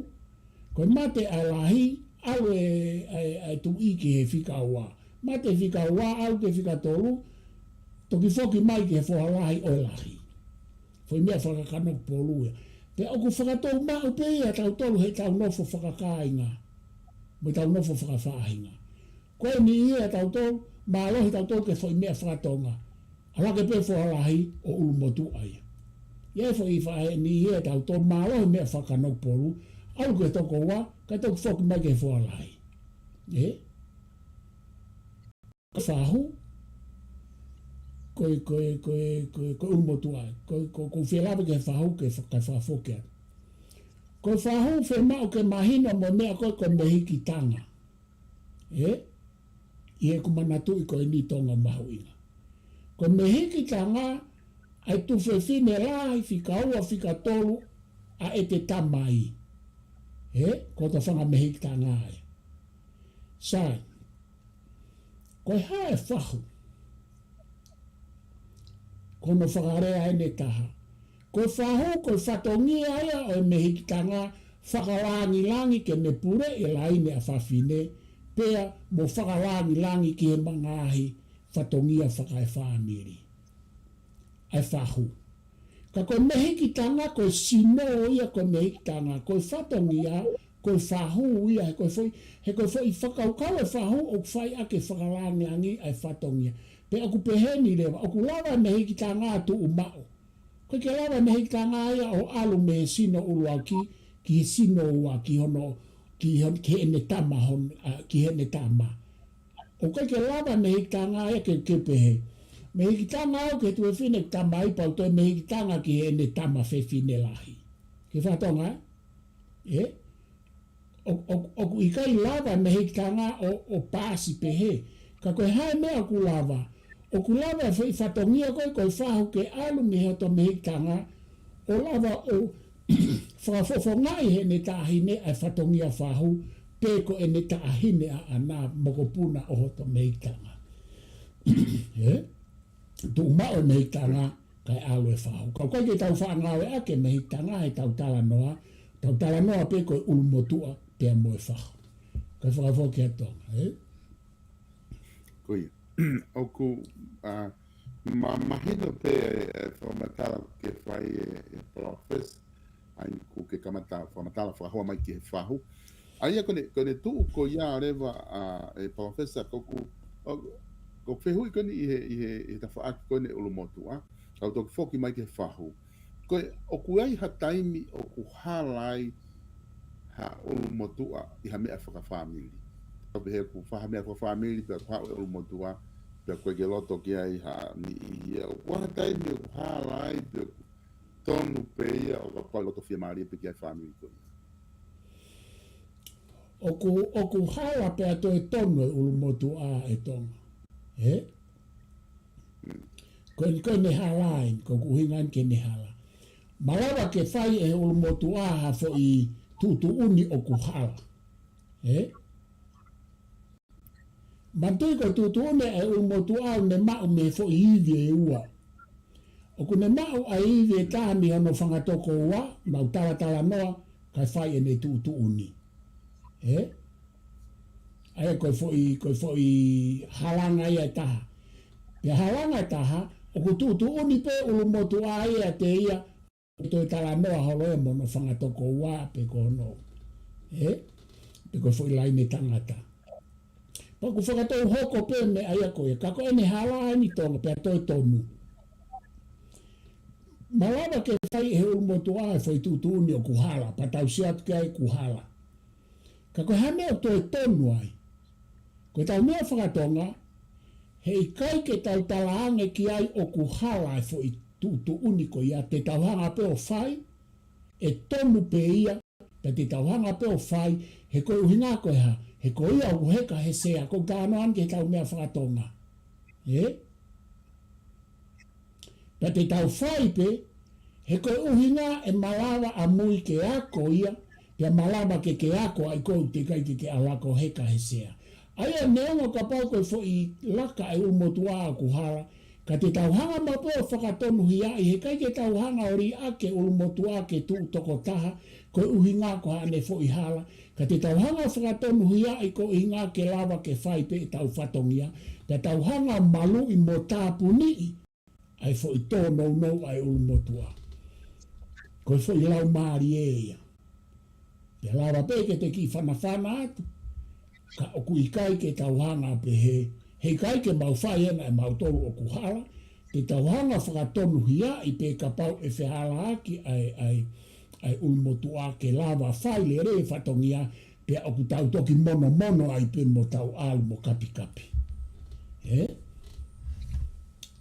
ko e mate ʻa e lahi, ʻalu e, ʻa e, ʻa e tuʻi ki he fika ua. Mate fika ua, ʻalu ki he fika tolu, toki foki mai ki he foha lahi ʻo e lahi. Foʻi meʻa faka-Kanokupolu ia. Pea ʻoku fakatoumaʻu pē ia ʻa tautolu heʻetau nofo fakakāinga mo ʻetau nofo fakafaʻahinga. Ko eni ia ʻa tautolu, mālohi tautolu ki he foʻi meʻa faka-Tonga. ʻAlu hake pē foha lahi ʻo ʻUlumotuʻa ia. ʻI ai e foʻi faʻahi ni ia ʻa tautolu mālohi meʻa faka-Kanokupolu, ʻalu ki he tokoua, kae toki foki mai ki he foha lahi. Ē? Ko e fahu, ko e, ko e, ko e, ko e, ko e ʻUlumotuʻa, ko e, ko e, ko e felava ki he fahu ke fa-, ke fakafoki atu. Ko e fahu fiemaʻu ke mahino mo e meʻa ko ē ko e mehikitanga. Ē? ʻI heʻeku manatuʻi ko eni Tonga mahuʻinga. Ko e mehikitanga ʻa e tuofefine lahi fika ua fika tolu ʻa ʻete tamai. Ē? Ko e tofanga mehikitanga ia. Sai. Ko e hā e fahu? Ko hono fakalea ʻeni ʻe taha. Ko e fahu, ko e fatongia ia ʻo e mehikitanga fakalāngilangi ke ne puleʻi e laine ʻa fafine, pea mo fakalāngilangi ki he ngaahi fatongia fakaefāmili. ʻA e fahu. Ka ko e mehikitanga, ko e sino ia, ko e mehikitanga, ko e fatongia, ko e fahu ia, he ko e foʻi, he ko e foʻi fakakaukau e fahu ʻoku fai ʻaki e fakalāngilangi ʻa e fatongia. Pea ʻoku pehē ni leva, ʻoku lava e mehikitanga ʻo tuʻu maʻu. ʻOku ʻikai ke lava e mehikitanga ia ʻo ʻalu mei he sino ʻuluaki ki he sino ua, ki hono, ki hon-, ki heʻene tama hon-, ʻa, ki heʻene tama. ʻOku ʻikai ke lava e mehikitanga ia ke, ke pehē. Mehikitanga au ki he tuofefine tamai pea u toe mehikitanga ki heʻene tama fefine lahi. Ke fakatonga, ē? ʻO, ʻo, ʻoku ʻikai lava mehikitanga ʻo, ʻo paasi pehē. Ka ko e hā e meʻa ʻoku lava? ʻOku lava e foʻi fatongia ko ē ko e fahu ke ʻalu mei hoto mehikitanga, ʻo lava ʻo fakafofongaʻi heʻene taʻahine ʻa e fatongia fahu, pe ko ʻene taʻahine ʻaʻana mokopuna ʻo hoto mehikitanga. Ē? Tuʻu maʻu e mehikitanga, kae ʻalu e fahu. Ka ʻoku ʻikai ke tau faʻa ngāueʻaki e mehikitanga heʻetau talanoa, tau talanoa pē ko e ʻulumotuʻa pea mo e fahu. Kae fakafoki atu Tonga, ē? Ko ia. ʻOku, ā, ma-, mahino pē e, e fakamatala ke fai e, e Palōfesa, ʻa ia ʻoku ke kamata fakamatala fakahoa mai ki he fahu. ʻA ia ko ʻene, ko ʻene tuʻu ko ia leva, ā, e Palōfesa, ko ʻeku, ʻo, ko e fehuʻi ko eni ʻi he, ʻi he, ʻi he tafaʻaki ko eni ʻulumotuʻa, kau toki foki mai ki he fahu. Ko e, ʻoku ʻi ai ha taimi ʻoku hala ai ha ʻulumotuʻa ʻi ha meʻa fakafāmili. Ka pehē ʻoku fai ha meʻa fakafāmili, pea ʻoku haʻu e ʻulumotuʻa, pea ʻoku ʻikai ke loto ki ai ha niʻihi ia. ʻOku ʻi ai ha taimi ʻoku hala ai, pea ʻoku tonu pē ia ʻo kapau ʻe loto fiemālie pē ki ai e fāmili ko ia. ʻOku, ʻoku hala pea toe tonu e ʻulumotuʻa ʻe Tonga. Ē? Mm. Ko eni, ko ʻene hala eni, ko ʻeku ʻuhinga eni ki heʻene hala. Malava ke fai ʻe he ʻulumotuʻa ha foʻi tuʻutuʻuni ʻoku hala. Ē? Manatuʻi ko e tuʻutuʻuni ʻa e ʻulumotuʻa ʻoku ne maʻu mei he foʻi ivi ʻe ua. ʻOku ne maʻu ʻa e ivi ʻe taha mei hono fanga tokoua, maʻu talatalanoa, kae fai ʻene tuʻutuʻuni. Ē? ʻA ia ko e foʻi, ko e foʻi halanga ia ʻe taha. Pea halanga ʻe taha, ʻoku tuʻutuʻuni pē ʻulumotuʻa ia ʻiate ia, ʻo toe talanoa holo ia mo hono fanga tokoua pe ko hono, ē? Pe ko e foʻi laine tangata. Pea ʻoku fakatou hoko pē meʻa ia ko ia, ka ko ʻene hala eni Tonga pea toe tonu. Malava ke fai ʻe he ʻulumotuʻa e foʻi tuʻutuʻuni ʻoku hala, pea tau sio atu ki ai ʻoku hala. Ka ko e hā e meʻa ʻoku toe tonu ai? Ko ʻetau meʻa fakatonga, heʻikai ke tau talaange ki ai ʻoku hala e foʻi tuʻutuʻuni ko ia, te tau hanga pē ʻo fai, ʻe tonu pē ia, pea te tau hanga pē ʻo fai, he ko e ʻuhinga ko e hā, he ko ia ʻoku heka he sea, ko e talanoa eni ki heʻetau meʻa fakatonga. Ē? Pea te tau fai pē, he ko e ʻuhinga ʻe malava ʻamui ke ako ia, pea malava ke ke ako ai koe ʻoku teʻeki ai ke ke ʻalu ʻo heka he sea. ʻA ia neongo kapau ko e foʻi laka ʻa e ʻulumotuʻa ʻoku hala, ka te tau hanga maʻu pē ʻo fakatonuhiaʻi, heʻikai ke tau hanga ʻo liʻaki e ʻulumotuʻa ke tuʻu tokotaha, ko e ʻuhinga ko haʻane foʻi hala, ka te tau hanga ʻo fakatonuhiaʻi ko e ʻuhinga ke lava ke fai pē ʻetau fatongia, pea tau hanga ʻo maluʻi mo tāpuniʻi ʻa e foʻi tōnounou ʻa e ʻulumotuʻa. Ko e foʻi laumālie ia. Pea lava pē ke te kiʻi fanafana atu. Ka ʻoku ʻikai ke tau hanga pehē, heʻikai ke mau fai ena ʻe mautolu ʻoku hala, te tau hanga fakatonuhiaʻi pē kapau ʻe fehalaaki ʻa e, ʻa e, ʻa e ʻulumotuʻa ke lava fai lelei e fatongia, pea ʻoku tau toki monomono ai pē mo tau ʻalu mo kapikapi. Ē?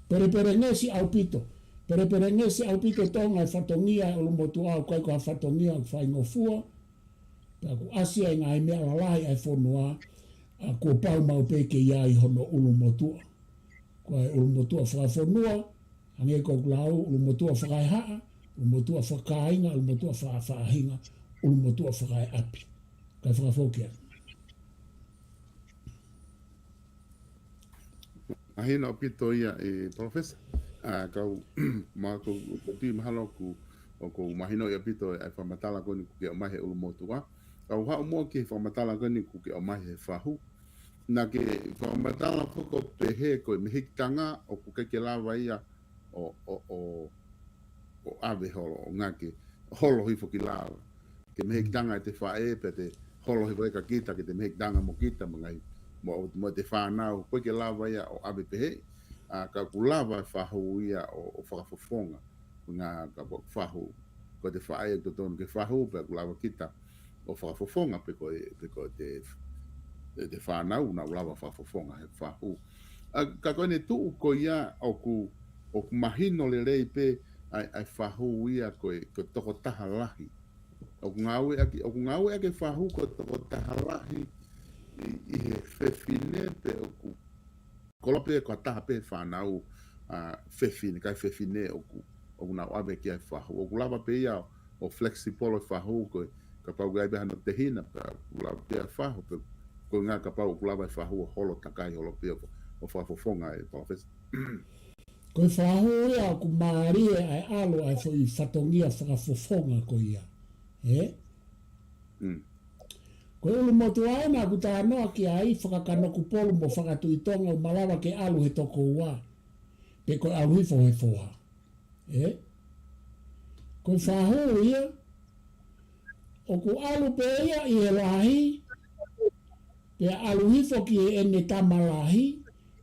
Pelepelengesi ʻaupito. Pelepelengesi ʻaupito Tonga e fatongia e ʻulumotuʻa, ʻoku ʻikai ko ha fatongia ʻoku faingofua. Pea ʻoku ʻasi ai e ngaahi meʻa lalahi ʻa e fonua, ʻa kuo pau maʻu pē ke ʻi ai hono ʻulumotuʻa. Ko e ʻulumotuʻa fakafonua, hangē ko ʻeku lau, ʻulumotuʻa fakaehaʻa, ʻulumotuʻa fakakāinga, ʻulumotuʻa fakafaʻahinga, ʻulumotuʻa fakaeʻapi. Kae fakafoki atu. Mahino ʻaupito ia ʻe Palōfesa. ʻA, kau, ma ko, ko tui mahalo ʻoku, ʻoku mahino ʻaupito ʻa e fakamatala ko eni kuo ke ʻomai he ʻulumotuʻa. Kau haʻu muʻa ki he fakamatala ko eni kuo ke ʻomai he fahu. Naʻa ke fakamatala foki ʻo pehē ko e mehikitanga ʻoku ʻikai ke lava ia ʻo, ʻo, ʻo, ʻo ʻave holo, ʻo ngāue ke holo hifo ki lalo. Ke mehikitanga ʻete faʻē, pea te holo hifo ʻe kita, ke te mehikitanga mo kita, mo e ngaahi, mo, mo ʻete fānau, ʻoku ʻikai ke lava ia ʻo ʻave pehē, ʻa, ka ʻoku lava e fahu ia ʻo, ʻo fakafofonga, ngā ka ʻoku fahu, ko ʻete faʻē ʻoku totonu ke fahu, pea ʻoku lava kita ʻo fakafofonga pe ko e, pe ko ʻete, ʻete fānau, naʻa ʻoku lava fakafofonga he fahu. ʻA, ka ko ʻene tuʻu ko ia ʻoku, ʻoku mahino lelei pē ʻa e, ʻa e fahu ia ko e, ko e tokotaha lahi. ʻOku ngāueʻaki, ʻoku ngāueʻaki e fahu ko e tokotaha lahi ʻi, ʻi he fefine pe ʻoku koloa pē ko ha taha pē fānau, ʻa, fefine, kakai fefine ʻoku, ʻoku nau ʻave ki ai e fahu. ʻOku lava pē ia ʻo flexible e fahu ko e, kapau ʻoku ʻi ai pē hano tehina, pea ʻoku lava pē ia e fahu, pe ko e ʻuhinga kapau ʻoku lava e fahu ʻo holo takai holo pē ʻo, ʻo fakafofonga e palōfesa. Ko e fahu ia ʻoku mālie ʻa e ʻalu ʻa e foʻi fatongia fakafofonga ko ia. Ē? Mm. Ko e ʻulumotuʻa ena ʻoku talanoa ki ai Fakakanokupolu mo Fakatuʻitonga ʻoku malava ke ʻalu he tokoua. Pe ko e ʻalu hifo he foha. Ē? Ko e fahu ia, ʻoku ʻalu pē ia ʻi he lahi, pea ʻalu hifo ki heʻene tama lahi,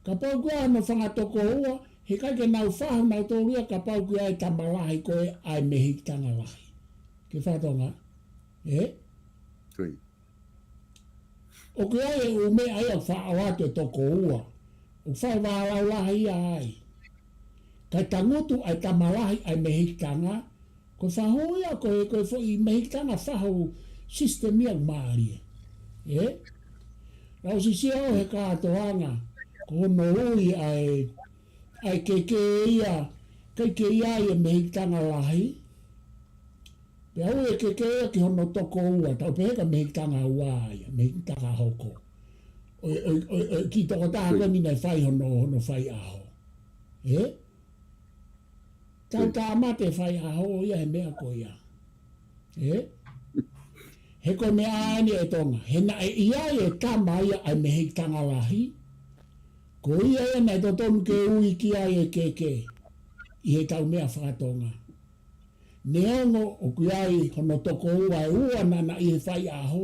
kapau ʻoku ʻi ai hano fanga tokoua, heʻikai ke nau fahu nautolu ia kapau ʻoku ʻi ai e tama lahi ko ē ʻa e mehikitanga lahi. Ke fakatonga? Ē? Kui. ʻOku ʻi ai e ʻū meʻa ia ʻoku faʻo atu e tokoua. ʻOku fai vālaulahi ia ai. Kae tangutu ʻa e tama lahi ʻa e mehikitanga. Ko e fahu ia, ko e, ko e foʻi mehikitanga fahu system ia ʻoku mālie. Ē? Naʻa ku sio au he kātoanga, ko hono ui ʻa e, ʻa e keke ia, ʻikai ke ʻi ai e mehikitanga lahi. Pea ui e keke ia ki hono tokoua, tau pehē ko e mehikitanga ua ia, mehikitanga hoko. ʻO, ʻo, ʻo, ʻo, kiʻi tokotaha ko eni naʻe fai hono, hono faiʻaho. Ē? Tau tāmate faiʻaho ia he meʻa ko ia. Ē? He ko e meʻa eni ʻe Tonga. He naʻe ʻi ai e tama ia ʻa e mehikitanga lahi. Ko ia ia naʻe totonu ke ui ki ai e keke. ʻI heʻetau meʻa fakatonga. Neongo ʻoku ʻi ai hono tokoua ʻe ua naʻa na ʻi he faiʻaho,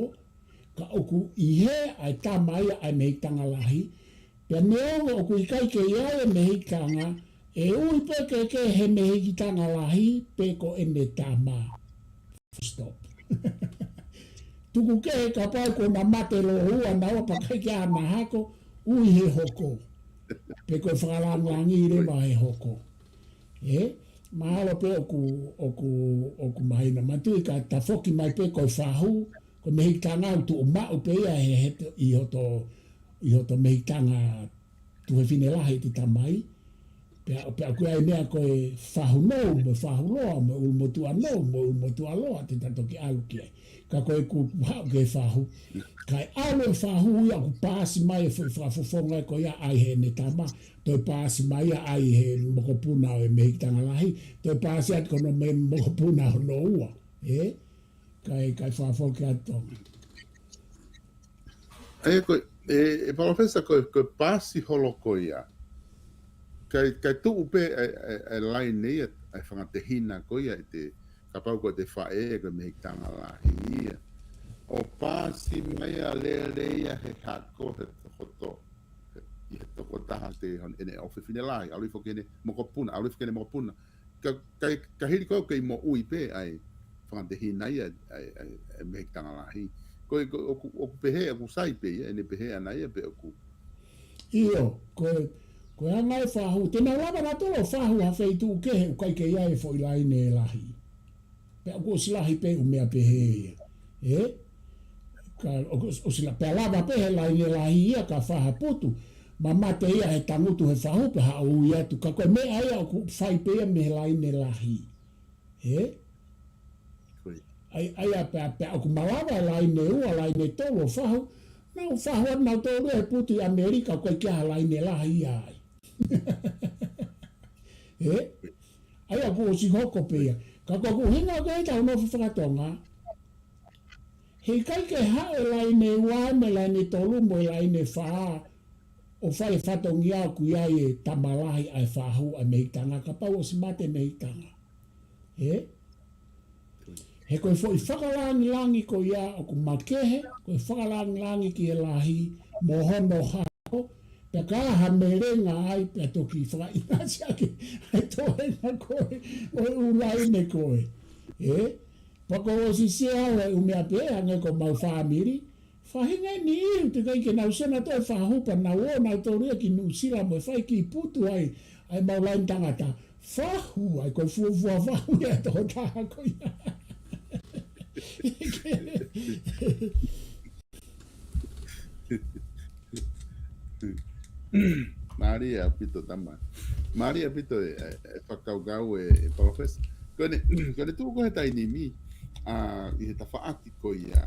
ka ʻoku ʻi hē ʻa e tama ia ʻa e mehikitanga lahi, pea neongo ʻoku ʻikai ke ʻi ai e mehikitanga, ʻe ui pē keke he mehikitanga lahi, pe ko ʻene tama. Full stop. Tuku kehe kapau kuo na mate lōua naua pea ʻikai ke ʻi ai hana hako, ui he hoko. Pe ko e fakalāngilangi leva he hoko. Ē? Mahalo pē ʻoku, ʻoku, ʻoku mahino. Manatuʻi ka ta foki mai pē ko e fahu, ko e mehikitanga ʻoku tuʻu maʻu pē ia he, he, ʻi hoto, ʻi hoto mehikitanga tuofefine lahi ʻi te tamai. Pea, pea ʻoku ʻi ai e meʻa ko e fahu nou, mo e fahu loa, mo e ʻulumotuʻa nou, mo e ʻulumotuʻa loa, te ta toki ʻalu ki ai. Ka ko e ʻoku haʻu ki he fahu. Kae ʻalu e fahu ia ʻoku paasi mai e foʻi fakafofonga ko ia ʻai heʻene tama. Toe paasi mai ia ʻai he mokopuna ʻo e mehikitanga lahi. Toe paasi atu ki hono me-, mokopuna hono ua. Ē? Kae, kae fakafoki atu Tonga. ʻA ia ko e, ʻe, ʻe palōfesa ko e, ko e paasi holo ko ia. Kae, kae tuʻu pē ʻa e, ʻa e, ʻa e laine ia, ʻa e fanga tehina ko ia, ʻi te, kapau ko e te faʻē, ko e mehikitanga lahi ia. ʻO paasi mai ia lele ia he hako, he tokoto, he, ʻi he tokotaha te hon-, ʻene ʻofefine lahi, ʻalu hifo ki heʻene mokopuna, ʻalu hifo ki heʻene mokopuna. Ka, ka, ka hili ko ē ʻoku kei moʻui pē ʻa e fanga tehina ia ʻa e, ʻa e, ʻa e mehikitanga lahi. Ko e, ko e, ʻoku, ʻoku pehē, ʻoku sai pē ia, ʻene pehē ʻana ia pe ʻoku. ʻIo, ko e, ko e anga e fahu. Te nau lava nautolu ʻo fahu ha feituʻu kehe ʻoku ʻikai ke ʻi ai e foʻi laine lahi. Pea ʻoku ʻosi lahi pē ʻū meʻa pehē ia. Ē? Ka ʻoku ʻosi la-, pea lava pē he laine lahi ia ka fai ha putu. Mamate ia he tangutu he fahu pea haʻu ui atu. Ka ko e meʻa ia ʻoku fai pē ia mei he laine lahi. Ē? Kui. ʻAi, ʻai ā pea, pea ʻoku malava e laine ua, laine tolu ʻo fahu. Nau fahu atu nautolu he putu ʻi ʻAmelika ʻoku ʻikai ke ʻi ai ha laine lahi ia ai. Ē? ʻAi ā kuo ʻosi hoko pē ia. Ka ko ʻeku ʻuhinga ko e tau nofo fakatonga. Heʻikai ke haʻu e laine ua mo e laine tolu mo e laine fā ʻo fai e fatongia ʻoku ʻi ai e tama lahi ʻa e fahu ʻa e mehikitanga kapau ʻosi mate mehikitanga. Ē? He ko e foʻi fakalāngilangi ko ia ʻoku makehe, ko e fakalāngilangi ki he lahi mo hono hako, pea ka ha melenga ai pea toki fakaʻinasi ake ʻa e toenga ko ē ʻo e ʻū laine ko ē. Ē? Pea ko ʻosi sio au he ʻū meʻa pē, hangē ko ʻemau fāmili, Faʻahinga eni ʻi he ʻikai ke nau sena toe fahu pea nau ō nautolu ia ki Nuʻusila mo e fai ki putu ai, ʻa e mau laine tangata. Fahu ai, ko e fuofua fahu ia ʻa e tokotaha ko ia. Mālie ʻaupito tama. Mālie ʻaupito e, e, e fakakaukau e, e palōfesa. Ko ʻene, ko ʻene tuʻu ko ē he taimi ni, ʻa, ʻi he tafaʻaki ko ia.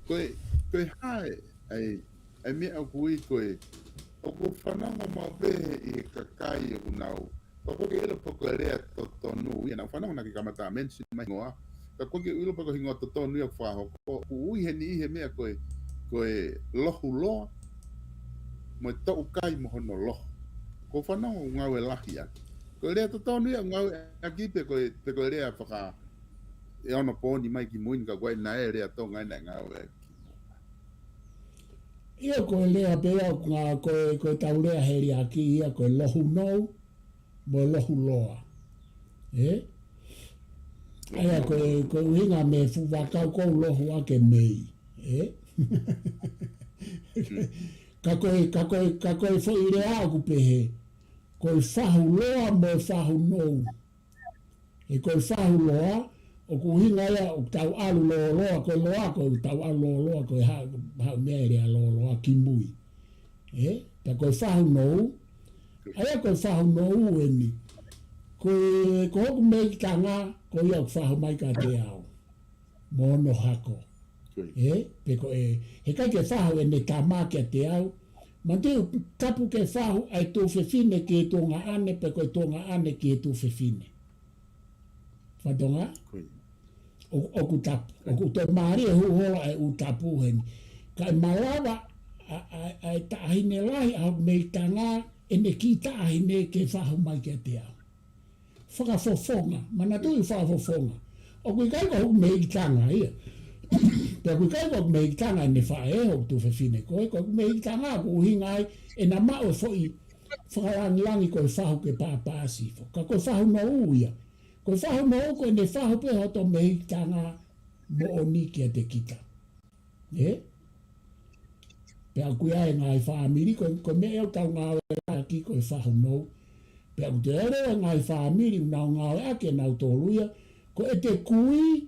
Ko e, ko e hā e, ʻa e, ʻa e meʻa ʻoku ui ko e, ʻoku fanongo maʻu pē ʻi he kakai ʻoku nau. Ka ʻoku ke ʻilo pe ko e lea totonu ia naʻa ku fanongo naʻa ke kamata mention mai hingoa. Ka ʻoku ke ʻilo pe ko e hingoa totonu ia ʻoku fakahoko. ʻOku ui heni ʻi he meʻa ko e, ko e lohu loa. Mo e toʻukai mo hono lohu. ʻOku fanongo ngāue lahi ʻaki. Ko e lea totonu ia ngāue ʻaki pe ko e, pe ko e lea faka e ono pōni mai ki mui ni ka ko e naʻe lea Tonga ʻe naʻe ngāue ʻaki. Ia ko e lea pē ia, ko e, ko e tau lea heliaki ia ko e lohu nou, mo e lohu loa. Ē? ʻA ia ko e, ko e ʻuhinga mei he fuʻu vaʻakau ko e lohu ake mei. Ē? Ka ko e, ka ko e, ka ko e foʻi lea ʻoku pehē. Ko e fahu loa mo e fahu nou. He ko e fahu loa, ʻoku ʻuhinga ia ʻoku tau ʻalu lōloa, ko e loa, ko e tau ʻalu lōloa, ko e ha-, haʻu mei ai e lea lōloa ki mui. Ē? Pea ko e fahu nou, ʻa ia ko e fahu nou eni. Ko e, ko hoku meʻi tanga, ko ia ʻoku fahu mai kiate au. Mo hono hako. Ē, pe ko e, he ʻikai ke fahu ʻene tama kiate au. Manatu tapu ke fahu ʻa e tuofefine ki he tuongaʻane, pe ko e tuongaʻane ki he tuofefine. Fatonga? ʻO, ʻoku tapu, ʻoku toe mālie e huʻuhola e ʻū tapu heni. Kae malava ʻa, ʻa, ʻa e taʻahine lahi ʻa hoku meʻi tanga ʻene kiʻi taʻahine ke fahu mai kiate au. Fakafofonga, manatuʻi fakafofonga. ʻOku ʻikai ko hoku meʻi tanga ia. Pea ʻoku ʻikai ko hoku meʻi tanga ʻene faʻē hoku tuofefine ko ē, ko hoku meʻi tanga ʻoku ʻuhinga ai ʻena maʻu e foʻi fakalangilangi ko e fahu ke pāpāsifo. Ka ko e fahu nou ia. Ko e fahu nou ko ʻene fahu pē hoto meʻi tanga moʻoni kiate kita. Ē? Pea ʻoku ʻi ai e ngaahi fāmili, ko, ko e meʻa ʻoku tau ngāueʻaki ko e fahu nou. Pea ʻoku toe ʻi ai e ngaahi fāmili, ʻoku nau ngāueʻaki ʻe nautolu ia, ko ʻete kui,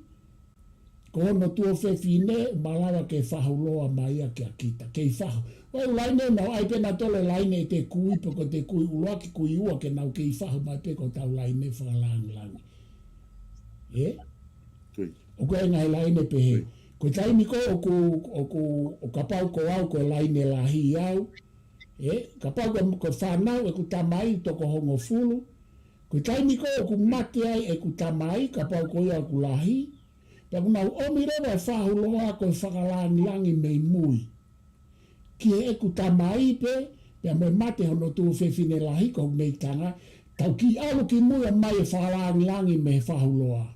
ko hono tuofefine, malava ke fahu loa mai ia kia kita, kei fahu. ʻOku ʻi ai e laine, nau ʻai pē nautolu e laine ʻete kui, pe ko ʻete kui ʻuluaki, kui ua, ke nau kei fahu mai pē ko hotau laine fakalangilangi. Ē? ʻOku ʻi ai e ngaahi laine pehē. Ko e taimi ko ē ʻoku, ʻoku, ʻo kapau ko au ko e laine lahi au. Ē, kapau ko, ko e fānau ʻeku tamai toko hongofulu. Ko e taimi ko ē ʻoku mate ai ʻeku tamai, kapau ko ia ʻoku lahi. Pea ʻoku nau ʻomi leva e fahu loa ko e fakalangilangi mei mui. Ki heʻeku tamai pē, pea mo e mate hono tuofefine lahi ko hoku meʻi tanga, tau kiʻi ʻalu ki mui ʻo ʻomai e fakalangilangi mei he fahu loa.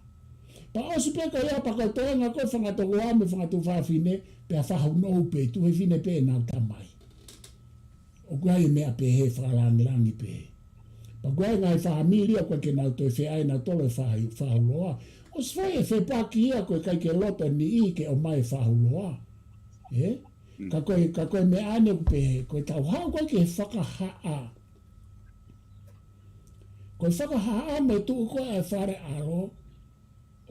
Pea ʻosi pē ko ia pea ko e toenga ko e fanga tokoua mo e fanga tuofefine, pea fahu nou pē, tuofefine pē ʻenau tamai. ʻOku ʻi ai e meʻa pehē fakalangilangi pē. Pea ʻoku ʻi ai e ngaahi fāmili ʻoku ʻikai ke nau toe feʻao nautolu e fahu, fahu loa. ʻOsi fai e fepaki ia ko e ʻikai ke loto e niʻihi ke ʻomai e fahu loa. Ē? Ka ko e, ka ko e meʻa ʻeni ʻoku pehē, ko e tau haʻu ko ē ki he fakahaʻa. Ko e fakahaʻa mo e tuʻu ko ē ʻa e fale ʻalo,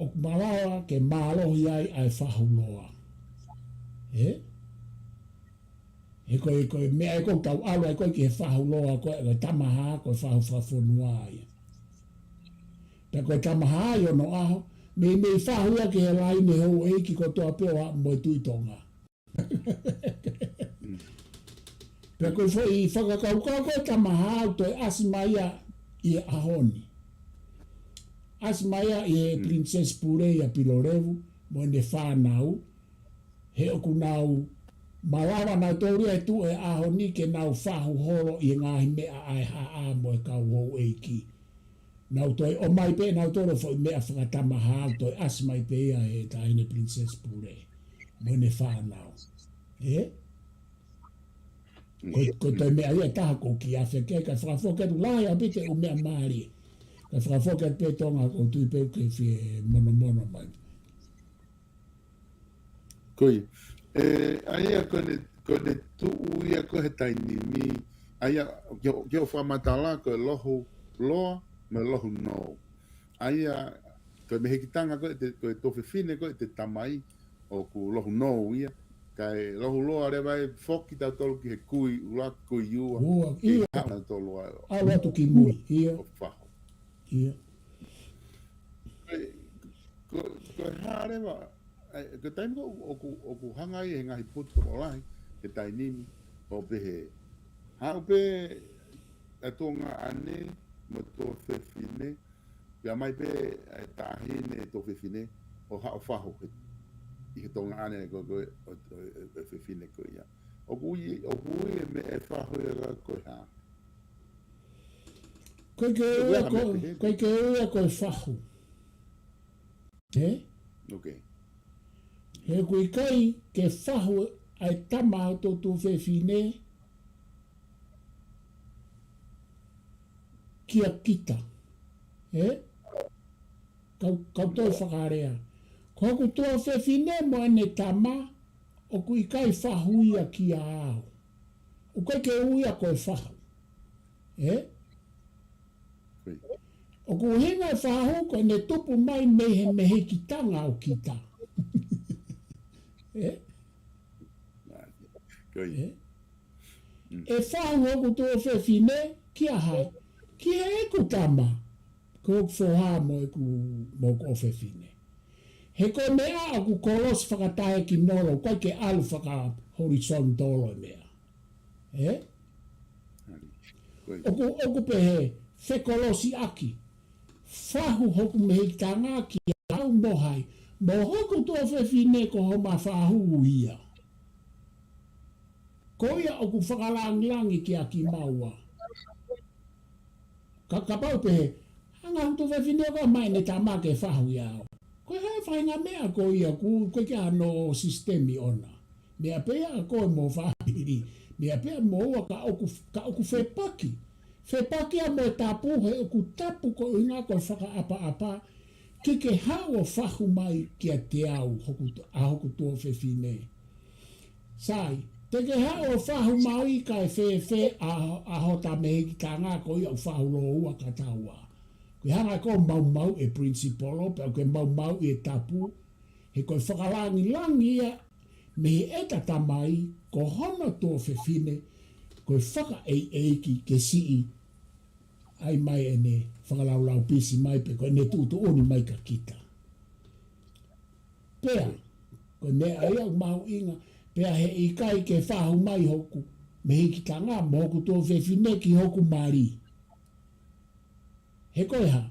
ʻoku malava ke mālohi ai ʻa e fahu loa. Ē? He ko e, ko e meʻa ē ʻoku tau ʻalu ai ko ē ki he fahu loa ko ē, ko e tamahā, ko e fahu fakafonua ia. Pea ko e tamahā ʻi onoʻaho, meimei fahu ia ki he laine houʻeiki kotoa pē ʻo aʻu mo e Tuʻi Tonga. Pea ko e foʻi fakakaukau ko e tamahā ʻoku toe ʻasi mai ia ʻi he ʻaho ni. ʻAsi mai ia ʻi he Princess Pule ia Pilolevu mo ʻene fānau, he ʻoku nau malava nautolu ia he tuʻu e ʻaho ni ke nau fahu holo ʻi he ngaahi meʻa ʻa e haʻa mo e kau houʻeiki. Nau toe ʻomai pē nautolu foʻi meʻa fakatamahā, toe ʻasi mai pē ia he taʻahine Princess Pule mo ʻene fānau. Ē? Ko, ko e toe meʻa ia ʻe taha ʻoku ou kiʻi afe ki ai, kae fakafoki atu lahi ʻaupito e ʻū meʻa mālie. Kae fakafoki atu pē Tonga ʻoku ou tui pē ʻoku ke fie monomono mai. Ko ia. ʻA ia ko ʻene, ko ʻene tuʻu ia ko ē he taimi ni, ʻa ia, ki hoʻo, ki hoʻo fakamatala ko e lohu loa, mo e lohu nou. ʻA ia, ko e mehekitanga ko ē ʻete, ko e tuofefine ko ē ʻete tamai, ʻoku lohu nou ia. Kae lohu loa leva ʻe foki tautolu ki he kui ʻuluaki, kui ua, Ua, ke ʻio. Haʻu tautolu ai ʻo, ʻalu atu ki mui, ʻio. ʻO fahu. ʻIo. Ko, ko, ko e hā leva, ʻa e, ko e taimi ko ē ʻoku, ʻoku hanga ai he ngaahi putu tokolahi, he taimi ni, ʻo pehē. Haʻu pē ʻa e tuongaʻane mo e tuofefine, pea mai pē ʻa e taʻahine tuofefine, ʻo haʻu ʻo fahu he, ʻi he tuongaʻane ko, ko, ʻo, ʻo, ʻo, ʻo e fefine ko ia. ʻOku ui, ʻoku ui e meʻa ʻe fahu ia ko e hā. Ko e ke ʻOku ʻi ai ua ha ko, meʻa pehē. Ko e ke ʻi ai ua ko e fahu. Ē? Ok. He ʻoku ʻikai ke fahu ʻa e tama ʻo e tuofefine kia kita. Ē? Kau, kau toe fakalea. Ko hoku tuofefine mo ʻene tama, ʻoku ʻikai fahu ia kia au. ʻOku ʻikai ke ui ia ko e fahu. Ē? Ko ia. ʻOku ʻuhinga e fahu ko ʻene tupu mai mei he mehekitanga ʻo kita. Ē? Ko ia. Ē? Mm. ʻE fahu hoku tuofefine kia hai? Ki heʻeku tama. Ko hoku foha mo ʻeku, mo hoku ʻofefine. He ko e meʻa ʻoku kolosi fakataʻeʻaonga, ʻoku ʻikai ke ʻalu faka-horizontal e meʻa. Ē? Ko ia. ʻOku, ʻoku pehē, fekolosiʻaki. Fahu hoku mehekitanga kia au mo hai? Mo hoku tuofefine ko homa fahu ia. Ko ia ʻoku fakalangilangi kia kimaua. Ka, kapau pehē, hanga hoku tuofefine ko ē mai ʻene tama ke fahu ia au. Ko e hā e faʻahinga meʻa ko ia ʻoku, ʻoku ʻikai ke ʻi ai hano sisitemi ʻona. Meʻa pē ia ko e mo fāmili. Meʻa pē ia mo ua ka ʻoku, ka ʻoku fepaki. Fepaki ia mo e tapu he ʻoku tapu ko e ʻuhinga ko e fakaʻapaʻapa. Ke ke haʻu ʻo fahu mai kiate au hoku, ʻa hoku tuofefine. Sai, te ke haʻu ʻo fahu mai kae fēfē ʻa, ʻa hota mehekitanga ko ia ʻoku fahu lōua kia taua. Ko e hanga ko e maumau e principle, pea ko e maumau e tapu, he ko e fakalangilangi ia mei heʻeta tamai, ko hono tuofefine, ko e fakaʻeiʻeiki ke siʻi ʻai mai ʻene fakalaulaupisi mai pe ko ʻene tuʻutuʻuni mai kia kita. Pea, ko e meʻa ia ʻoku mahuʻinga, pea heʻikai ke fahu mai hoku mehekitanga mo hoku tuofefine ki hoku mali. He ko e hā,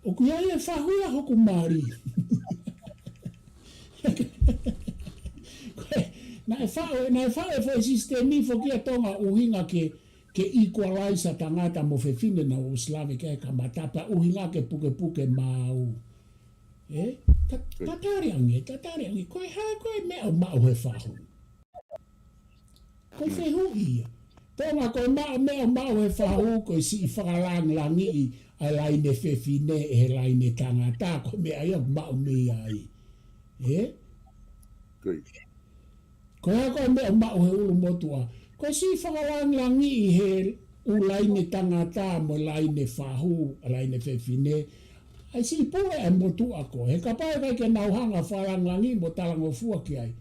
ʻoku ʻi ai e fahu ia hoku mali. Ko e, naʻe faʻu, naʻe faʻu e foʻi sisitemi foki ʻa Tonga ʻuhinga ke, ke equalize ʻa tangata mo fefine naʻa nau ʻosi lave ki ai he kamata pea ʻuhinga ke pukepuke maau. Ē? Ta-, tatali ange, tatali ange. Ko e hā, ko e meʻa ʻoku maʻu he fahu. Ko e fehuʻi ia. Tonga ko e maʻu, meʻa ʻoku maʻu he fahu, ko e siʻi fakalangilangiʻi ʻa e laine fefine ʻe he laine tangata, ko e meʻa ia ʻoku maʻu mei ai. Ē? Ko ia. Ko e hā ko e meʻa ʻoku maʻu he ʻulumotuʻa. Ko e siʻi fakalangilangiʻi he ʻū laine tangata mo e laine fahu, ʻa e laine fefine. ʻA e siʻi pule ʻa e motuʻa ko ē. He kapau ʻe ʻikai ke nau hanga fakalangilangiʻi mo talangofua ki ai.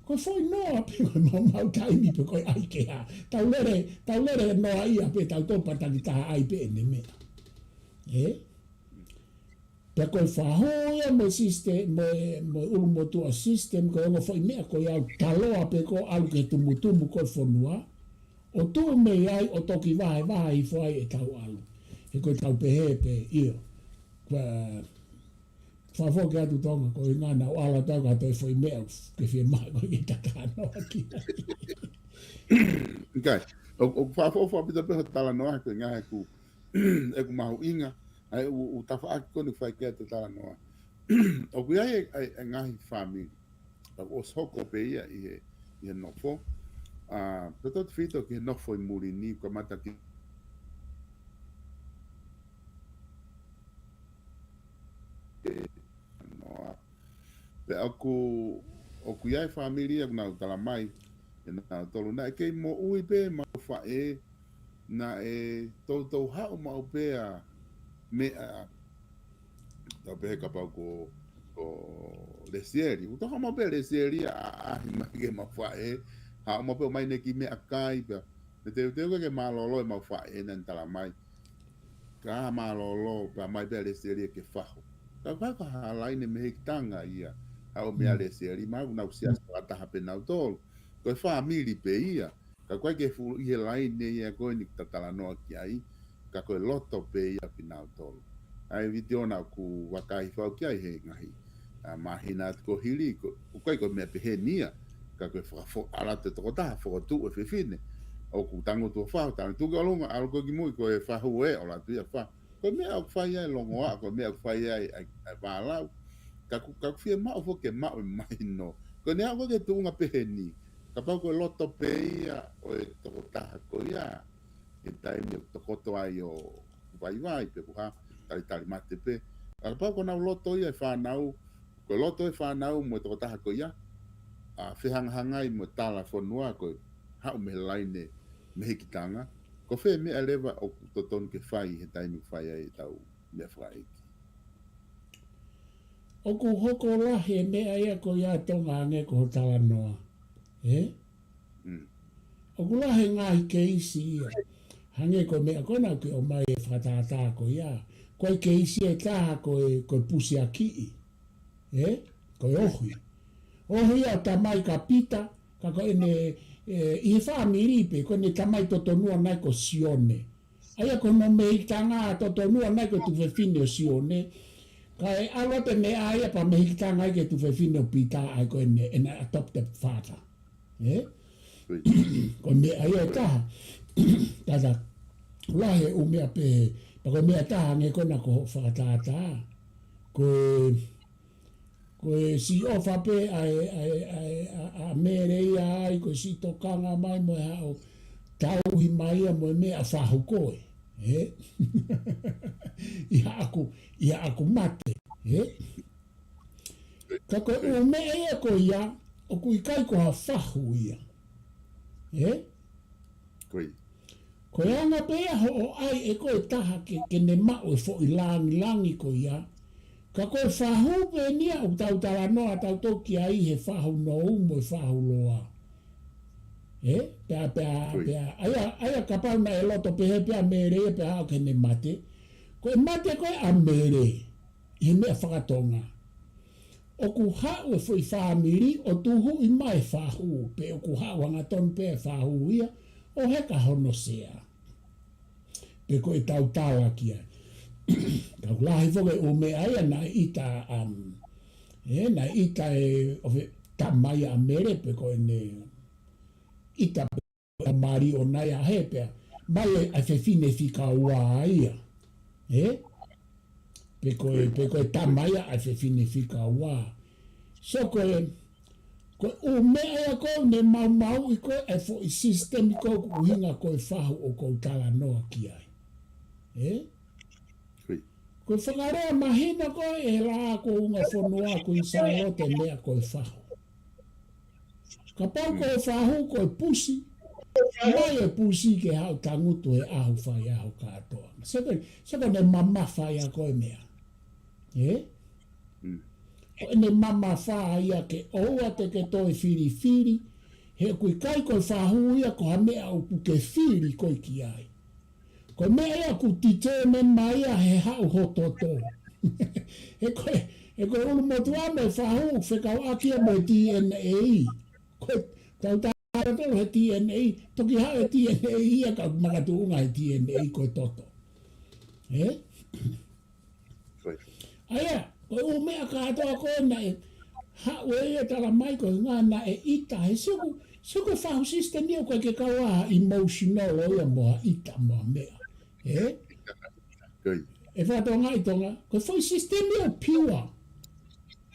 Ko e foʻi noa pē ko e maumau taimi pe ko e ʻai ke hā. Tau lele, tau lele noaʻia pē tau topa taki taha ʻai pē ʻene meʻa. Ē? Pea ko e fahu ia mo e system, mo e, mo e ʻulumotuʻa system, ko e ongo foʻi meʻa ko ia ʻoku taloa pē ko e ʻalu ki he tumutumu ko e fonua. ʻO tuʻu mei ai ʻo toki vahevahe hifo ai ʻetau ʻalu. He ko e tau pehē pē, ʻio. Ko e, fakafoki atu Tonga, ko e ngana ʻo ala tau ka toe foʻi meʻa, ke fiemaʻu ko e ke tatanoa ki ai. Okay. ʻO, ʻoku fakaʻofoʻofa ʻaupito pē hoʻo talanoa, ko e ngaahi ʻeku, ʻeku mahuʻinga, ʻa e ʻū, ʻū tafaʻaki ko eni ʻoku fai ki ai ʻete talanoa. ʻOku ʻi ai e, e, e ngaahi fāmili. ʻOku ʻosi hoko pē ia ʻi he, ʻi he nofo. ʻA, tautautefito ki he nofo ʻi muli ni, kamata ki he noa. Pea ʻoku, ʻoku ʻi ai e fāmili ia ʻoku nau tala mai ʻe nautolu naʻe kei moʻui pē ʻemau faʻē, naʻe toutou haʻu maʻu pē ʻa e meʻa, tau pehē kapau ko, ko Lesieli. ʻOku toutou haʻu maʻu pē Lesieli ʻo ʻaʻahi mai ki heʻemau faʻē, haʻu maʻu pē ʻo ʻomai ʻene kiʻi meʻakai pea ne teuteu ke mālōlō ʻemau faʻē naʻa ne tala mai. Ka mālōlō pea ʻomai pē ʻa Lesieli ke fahu. Ka ko e hā ko ha laine mehikitanga ia ʻa ʻo meʻa ʻa Lesieli, mahalo naʻa nau siasi fakataha pē nautolu. Ko e fāmili pē ia. Ka ʻoku ʻikai ke fuʻu ʻi he laine ia ko eni ʻoku ta talanoa ki ai, ka ko e loto pē ia kinautolu. ʻA e vitiō naʻa ku vakai fau ki ai he ngaahi, ʻa, māhina atu ko hili, ko, ʻoku ʻikai ko e meʻa pehē ni ia, ka ko e fakafo-, ʻalu atu e tokotaha fokotuʻu e fefine, ʻoku tangutu ʻo fahu, tangutu ki ʻolunga, ʻalu ko ē ki mui, ko e fahu ē, ʻalu atu ia fahu. Ko e meʻa ʻoku fai ai e longoaʻa, ko e meʻa ʻoku fai ai ʻa e, ʻa e vālau. Ka ʻoku, ka ʻoku fiemaʻu foki ke maʻu e mahino. Ko ʻene aʻu ko ē ki he tuʻunga pehē ni. Kapau ko e loto pē ia ʻo e tokotaha ko ia, he taimi ʻoku tokoto ai ʻo vaivai pe ko e hā, talitali mate pē. Kapau ko honau loto ia e fānau, ko e loto e fānau mo e tokotaha ko ia, ʻa, fehangahangai mo e tala fonua ko e haʻu mei he laine mehikitanga, ko fē meʻa leva ʻoku totonu ke fai he taimi ʻoku fai ai ʻetau meʻa fakaʻeiki. ʻOku hoko lahi e meʻa ia ko ia ʻa Tonga hangē ko hoʻo talanoa. Ē? Mm. ʻOku lahi e ngaahi keisi ia. Hangē ko e meʻa ko ena ʻoku ke ʻomai e fakatātā ko ia. Ko e keisi ʻe taha ko e, ko e pusiakiʻi. Ē? Ko e ohi. Ohi ʻa e tamai ka Pita, ka ko ʻene, ē, ʻi he fāmili pē, ko ʻene tamai totonua naʻe ko Sione. ʻA ia ko hono mehikitanga totonua naʻe ko e tuofefine ʻo Sione. Kae ʻalu atu e meʻa ia pea mehikitanga ai ki he tuofefine ʻo Pita, ʻa ia ko ʻene, ʻene adopted father. Ē? Ko e meʻa ia ʻe taha. Tata, lahi e ʻū meʻa pehē, pea ko e meʻa ʻe taha hangē ko ena ko hoʻo fakatātā. Ko e, ko e siʻi ʻofa pē ʻa e, ʻa e, ʻa e, ʻa, ʻa Mele ia ai, ko e siʻi tokanga mai mo e haʻu ʻo tauhi mai ia mo e meʻa fahu ko ē. Ē? ʻI haʻaku, ʻi haʻaku mate. Ē? Ka ko e ʻū meʻa ia ko ia, ʻoku ʻikai ko ha fahu ia. Ē? Ko ia. Ko e anga pē ia hoʻo ʻai ʻe koe e taha ke, ke ne maʻu e foʻi langilangi ko ia. Ka ko e fahu pē eni ia ʻoku tau talanoa tautolu ki ai he fahu nou mo e fahu loa. Ē? Pea, pea, ko ia. Pea, ʻa ia, ʻa ia kapau naʻe loto pehē pē ʻa Mele ia pea aʻu ki heʻene mate. Ko e mate ko ē ʻa Mele ʻi he meʻa fakatonga. ʻOku haʻu e foʻi fāmili ʻo tuhuʻi mai e fahu, pe ʻoku haʻu hangatonu pē e fahu ia, ʻo heka hono sea. Pe ko e tautala ki ai. Ka ʻoku lahi foki e ʻū meʻa ia naʻe ʻita, um, ē, naʻe ʻita e, ʻo e tamai ʻa Mele pe ko ʻene ʻita pe ʻa Mali ʻo nai a he pea. Mai e, ʻa e fefine fika ua ia. Ē? Pe ko e, pe ko e tamai ʻa e fefine fika ua. So ko e, ko e ʻū meʻa ia ko ē ne maumauʻi ko ē e foʻi sisitemi ko ē ʻoku ʻuhinga ko e fahu ʻoku ou talanoa ki ai. Ē? Ko ia. Ko e fakalea mahino ko ē ʻe he laʻā ko ē ʻo e ʻunga fonua ko ē ʻi Sālote e meʻa ko e fahu. Kapau ko e fahu, ko e pusi. Mai e pusi ke haʻu tangutu he ʻaho faiʻaho kātoa. Sio ko e, sio ko ʻene mamafa ia ko e meʻa. Ē? Mm. Ko ʻene mamafa ia ke ʻoua te ke toe filifili. He ʻoku ʻikai ko e fahu ia ko ha meʻa ʻoku ke fili koe ki ai. Ko e meʻa ia ʻoku determine mai ia he haʻu ho toto. He ko e, he ko e ʻulumotuʻa mo e fahu ʻoku fekauʻaki ia mo e D N A. Ko e tautau tautolu he D N A, toki haʻu e D N A ia ka makatuʻunga he D N A ko e toto. Ē? Ko ia. ʻA ia, ko e ʻū meʻa kātoa ko ē naʻe haʻu ʻe ia tala mai ko e ʻuhinga naʻe ʻita, he sio ko e, sio ko e fahu sisitemi ia ʻoku ʻikai ke kau ai ha emotional ʻo ia mo ha ʻita mo ha meʻa. Ē? Ko ia. ʻE fakatonga ʻi Tonga, ko e foʻi sisitemi ia ʻoku pure.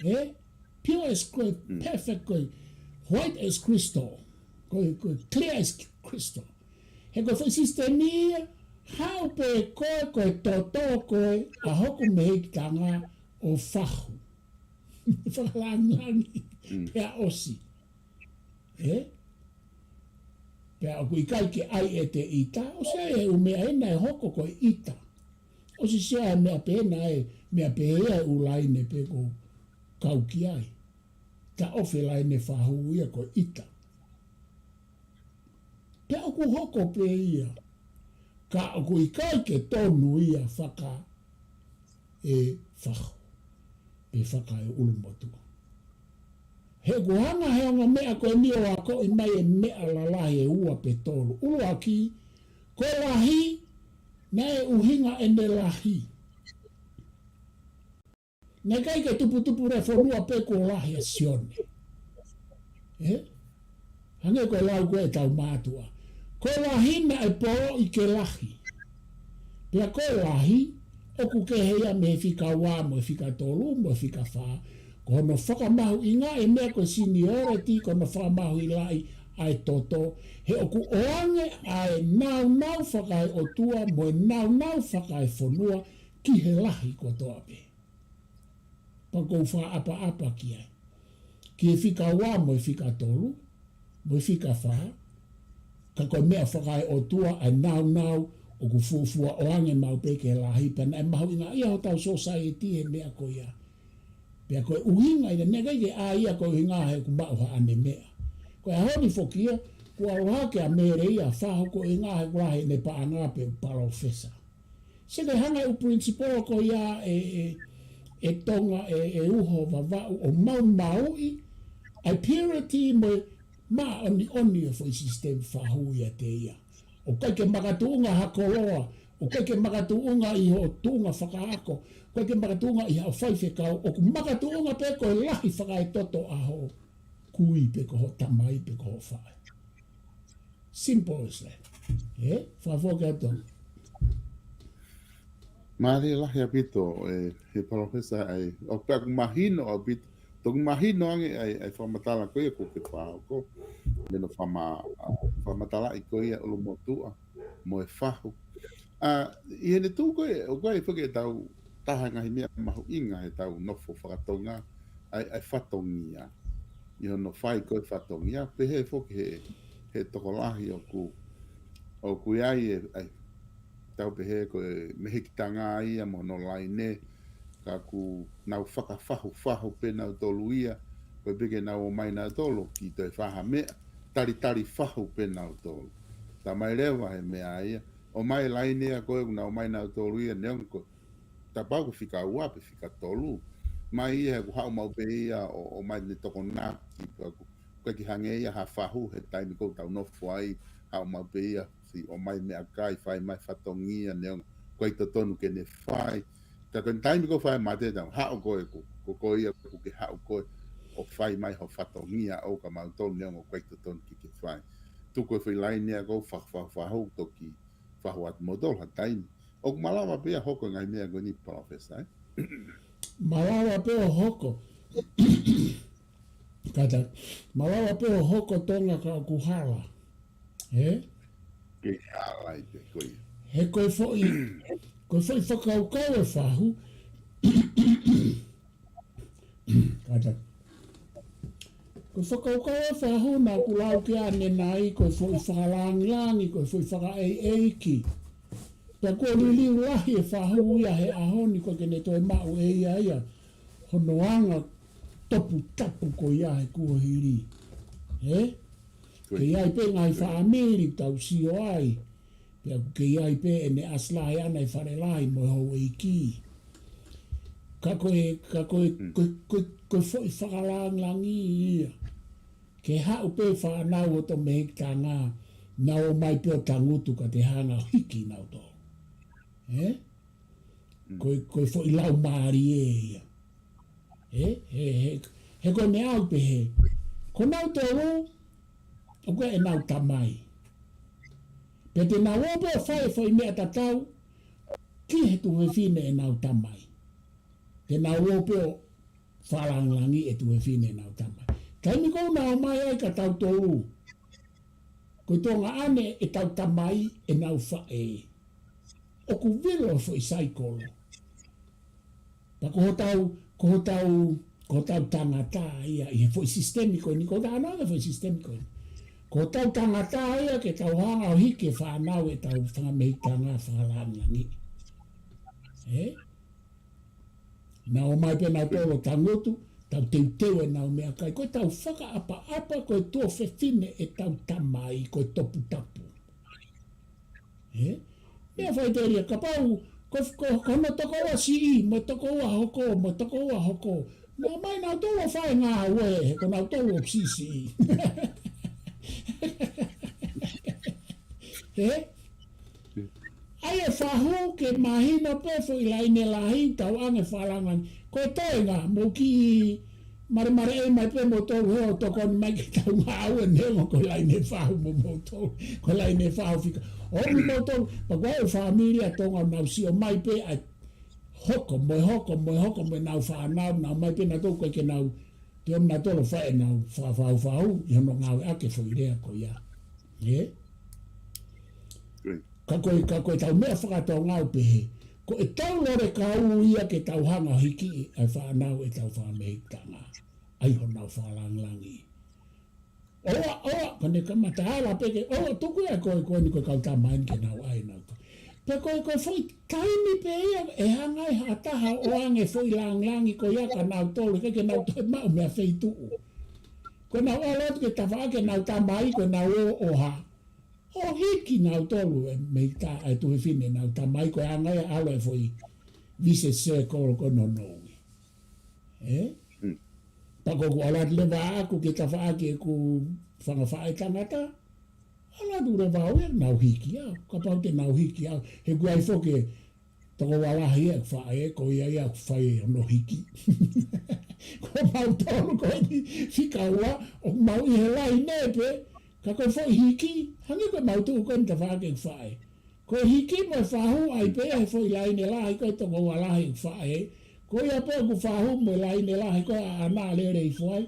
Ē? Pure as clear, mm, perfect ko e white as crystal. Ko e, ko e clear as crystal. He ko e foʻi sisitemi ia, haʻu pē koe, ko e toto ko ē ʻa hoku mehikitanga ʻo fahu. Fakalangilangi. Pea ʻosi. Ē? Pea ʻoku ʻikai ke ʻai ʻe te ʻita, ʻosi ʻai e ʻū meʻa ʻena ʻe hoko ko e ʻita. ʻOsi sia e meʻa pē ʻena ʻe, meʻa pē ia e ʻū laine pē ko kau ki ai. Taʻofi e laine fahu ia ko e ʻita. Pea ʻoku hoko pē ia. Ka ʻoku ʻikai ke tonu ia faka e fahu. Pe faka e ʻulumotuʻa. He ʻoku hanga he ongo meʻa ko eni ʻo akoʻi mai e meʻa lalahi ʻe ua pe tolu. ʻUluaki, ko e lahi, naʻe ʻuhinga ʻene lahi. Naʻe ʻikai ke tuputupu e fonua pē kuo lahi ʻa Sione. Ē? Hangē ko e lau ko ē ʻetau mātuʻa. Ko e lahi naʻe pōʻi ke lahi. Pea ko e lahi, ʻoku kehe ia mei he fika ua mo e fika tolu mo e fika fā. Ko hono fakamahuʻingaʻi e meʻa ko e seniority, ko hono fakamahuʻingaʻi ʻa e toto. He ʻoku ʻoange ʻa e naunau fakaeʻotua mo e naunau fakaefonua ki he lahi kotoa pē. Pea ʻoku ou fakaʻapaʻapa ki ai. Ki he fika ua mo e fika tolu, mo e fika fā, ka ko e meʻa fakaeʻotua ʻa e naunau ʻoku fuofua ʻoange maʻu pē ke lahi, pea naʻe mahuʻingaʻia hotau society he meʻa ko ia. Pea ko e ʻuhinga ia, naʻe ʻikai ke ʻai ia ko e ʻuhinga he ʻoku maʻu haʻane meʻa. Ko e ʻaho ni foki ia, kuo ʻalu hake ʻa Mele ia ʻo fahu ko e ʻuhinga he ʻoku lahi ʻene paʻanga pe palōfesa. Sio ki he hanga ʻe he ʻū principle ko ia ʻe, ʻe, ʻe Tonga, ʻe, ʻe Uho Vavaʻu ʻo maumauʻi ʻa e purity mo e māʻoniʻoni ʻo e foʻi system fahu ʻiate ia. ʻOku ʻikai ke makatuʻunga ha koloa, ʻoku ʻikai ke makatuʻunga ʻi hoʻo tuʻunga fakaako, ʻoku ʻikai ke makatuʻunga ʻi haʻo faifekau, ʻoku makatuʻunga pē ko e lahi fakaetoto ʻa hoʻo kui pe ko hoʻo tamai pe ko hoʻo faʻē. Simple as that. Ē? Fakafoki atu. Mālie lahi ʻaupito, ē, he palōfesa ai. ʻOku pea ʻoku mahino ʻaupito. Toki mahino ange ʻa e, ʻa e fakamatala ko ia ʻoku ke fakahoko. Mei hono fakama-, ʻa, fakamatalaʻi ko ia ʻulumotuʻa mo e fahu. ʻA, ʻi heʻene tuʻu ko ē, ʻoku ʻi ai foki ʻetau taha e ngaahi meʻa mahuʻinga heʻetau nofo fakatonga, ʻa e, ʻa e fatongia. ʻI hono fai ko ē fatongia, pehē foki he, he tokolahi ʻoku, ʻoku ʻi ai e, ʻa e, tau pehē ko e mehikitanga ia mo hono laine, ka ʻoku nau fakafahufahu pē nautolu ia, ko e pē ke nau ō mai nautolu, ʻikai toe fai ha meʻa, talitali fahu pē nautolu. Tā mai leva he meʻa ia, ʻomai laine ia ko ē ʻoku nau ō mai nautolu ia, neongo ko e, kapau ko e fika ua pe fika tolu. Mai ia he ʻoku haʻu maʻu pē ia ʻo, ʻomai ʻene tokonaki, pea ʻoku, ʻoku ʻikai ke hangē ia ha fahu he taimi ʻoku tau nofo ai, haʻu maʻu pē ia, siʻi ʻomai meʻakai, fai mai fatongia, neongo ʻoku ʻikai totonu ke ne fai. Ka ko e taimi ʻoku fai mate tau, haʻu koe ʻoku, ko koe ia ʻoku ke haʻu koe ʻo fai mai hoʻo fatongia ʻoʻou kia mautolu neongo ʻoku ʻikai totonu ke ke fai. Tuku e foʻi laine ia ʻoku fa-, fa-, fahu toki fahu atu moutolu ha taimi. ʻOku malava pē ia ʻo hoko e ngaahi meʻa ko eni palōfesa, ē? Malava pē ʻo hoko. Kātaki. Malava pē ʻo hoko Tonga ka ʻoku hala. Ē? Ke hala ai pē ko ia. He ko e foʻi, ko e foʻi fakakaukau e fahu. Kātaki. Ko e fakakaukau e fahu naʻa ku lau ki ai ʻanenai, ko e foʻi fakalangilangi, ko e foʻi fakaʻeiʻeiki. Pea kuo liliu lahi e fahu ia he ʻaho ni ʻoku ʻikai ke ne toe maʻu ʻe ia ia hono anga toputapu ko ia he kuohili. Ē? Ko ia. Kei ʻi ai pē ngaahi fāmili ʻoku tau sio ai. Pea ʻoku kei ʻi ai pē ʻene ʻasi lahi ʻana ʻi he fale lahi mo e houʻeiki. Ka ko e, ka ko e, mm, ko e, ko e, ko e foʻi fakalangilangi ia. Ke haʻu pē fānau ʻo e mehikitanga, nau ō mai pē ʻo tangutu ka te hanga ʻo hiki nautolu. Ē? Mm. Ko e, ko e foʻi laumālie ia. Ē? He, he, he ko e meʻa ʻoku pehē. Ko nautolu, ʻoku ʻi ai ʻenau tamai. Pea te nau ō pē ʻo fai e foʻi meʻa tatau ki he tuofefine ʻenau tamai. Te nau ō pē ʻo fakalangilangiʻi e tuofefine ʻenau tamai. Taimi ʻoku nau ō mai ai kia tautolu, ko e tuongaʻane ʻetau tamai ʻenau faʻē. ʻOku vilo e foʻi saikolo. Pea ko hotau, ko hotau Ko hotau tangata ia, ʻi he foʻi sisitemi ko eni, ko e tangata ia, foʻi sisitemi ko eni. Ko hotau tangata ia ke tau hanga ʻo hiki e fānau ʻetau fanga mehikitanga fakalāngilangiʻi. Ē? Nau ō mai pē nautolu ʻo tangutu, tau teuteu ʻenau meʻakai. Ko ʻetau fakaʻapaʻapa ko e tuofefine ʻetau tamai, ko e toputapu. Ē? Meʻa faʻiteliha, kapau, ko, ko, ko hono tokoua siʻi, mo e tokoua hoko, mo e tokoua hoko. Nau ō mai nautolu ʻo fai e ngāue, he ko nautolu ʻoku siʻisiʻi. Ē? ʻAi e fahu ke mahino pē foʻi laine lahi, tau ʻange fakalāngilangiʻi. Ko e toenga, mou kiʻi malemaleʻi mai pē moutolu he ʻo tokoni mai ke tau ngāue neongo ko e laine fahu mo moutolu, ko e laine fahu fika. ʻOmi moutolu, pea ko e fāmili ʻa Tonga nau sio mai pē ʻa e hoko, mo e hoko, mo e hoko, mo ʻenau fānau, nau ō mai pē nautolu ko e ke nau, te ōmi nautolu ʻo fai ʻenau fafaufau, ʻi hono ngāueʻaki e foʻi lea ko ia. Ē? Great. Ka ko e, ka ko ʻetau meʻa faka-Tonga ʻoku pehē, ko ʻetau lolekau ia ke tau hanga ʻo hiki ʻa e fānau ʻetau fanga mehikitanga. ʻAi honau fakalāngilangiʻi. ʻOua, ʻoua, ka ne kamata ala pē ke, ʻoua, tuku ia ko e, ko eni ko e kau tama eni ke nau ʻai ʻenau ka. Pea ko e, ko e foʻi taimi pē ia, ʻe hanga ʻe ha taha ʻo ʻange foʻi lāngilangi ko ia kia nautolu, ʻikai ke nau toe maʻu meʻa feituʻu. Ko ʻenau ʻalu atu ki tafaʻaki ʻenau tamai, ko ʻenau ō ʻo hā. ʻO hiki nautolu e mehikitanga, e tuofefine ʻenau tamai ko e anga ia ʻalu e foʻi vicious circle ko ē ʻo nounou. Ē? Mm. Pea ko ʻeku ʻalu atu leva ʻaʻaku ki tafaʻaki ʻeku fanga faʻē tangata. ʻAlu atu leva au ia, nau hiki au. Kapau te nau hiki au. He ʻoku ʻi ai foki e tokoua lahi ʻeku faʻē, ko ia ia ʻoku fai hono hiki. Ko mautolu ko eni fika ua, ʻoku mau ʻi he laine pē, ka ko e foʻi hiki, hangē ko e mau tuʻu ko eni tafaʻaki ʻeku faʻē. Ko e hiki mo e fahu ʻai pē ia he foʻi laine lahi ko e tokoua lahi ʻeku faʻē. Ko ia pē ʻoku fahu mo e laine lahi ko ē ʻaʻana lele hifo ai.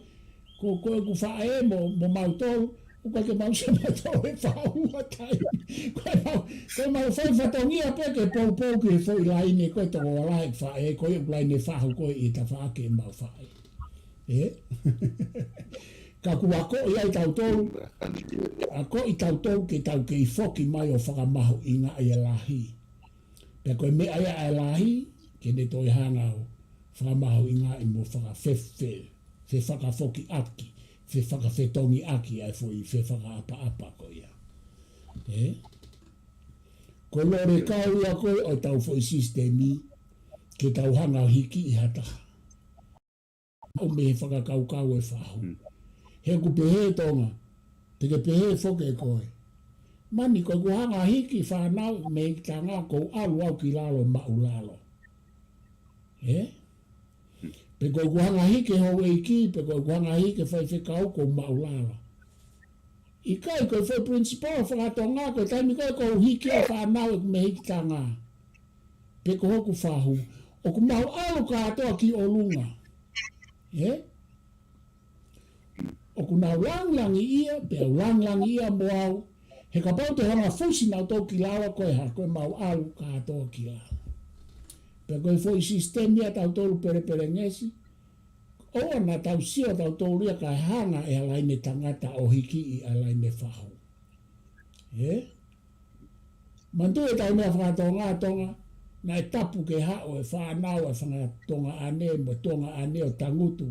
Ko, ko ʻeku faʻē mo, mo mautolu, ʻoku ʻikai ke mau sio mautolu he fahu ʻa taimi. Ko e mau, ko e mau fai fatongia pē ke poupou ki he foʻi laine ko e tokoua lahi ʻeku faʻē, ko ia ʻoku laine fahu ko ē ʻi tafaʻaki ʻemau faʻē. Ē? Ka ʻoku akoʻi ai tautolu, akoʻi tautolu ke tau kei foki mai ʻo fakamahuʻingaʻi e lahi. Pea ko e meʻa ia ʻa e lahi, ke ne toe hanga ʻo fakamahuʻingaʻi mo fakafefe, fefakafokiʻaki, fefakafetongiʻaki ʻa e foʻi fefakaʻapaʻapa ko ia. Ē? Ko e lolekau ia ko ē ʻo ʻetau foʻi sisitemi, ke tau hanga ʻo hiki ʻi ha taha. ʻO mei he fakakaukau e fahu. Mm. He ʻoku pehē Tonga, te ke pehē foki ʻe koe. Mani ko ʻeku hanga hiki fānau mehikitanga ʻoku ou ʻalu au ki lalo maʻulalo. Ē? Mm. Pe ko ʻeku hanga hiki houʻeiki, pe ko ʻeku hanga hiki faifekau ʻoku ou maʻulalo. ʻIkai ko e foʻi principle faka-Tonga, ko e taimi ko ē ʻoku ou hiki ai fānau ʻeku mehikitanga. Pe ko hoku fahu. ʻOku mau ʻalu kātoa ki ʻolunga. Ē? ʻOku nau lāngilangiʻia, pea u lāngilangiʻia mo au. He kapau te hanga fusi nautolu ki lalo ko e hā, ko e mau ʻalu kātoa ki lalo. Pea ko e foʻi sisitemi ia tautolu pelepelengesi. ʻOua naʻa tau sio tautolu ia kae hanga ʻe ha laine tangata ʻo hiki ʻi ha laine fahu. Ē? Manatuʻi ʻetau meʻa faka-Tonga, Tonga, naʻe tapu ke haʻu e fānau ʻa e fanga Tonga ʻaneafi mo Tonga ʻaneafi ʻo tangutu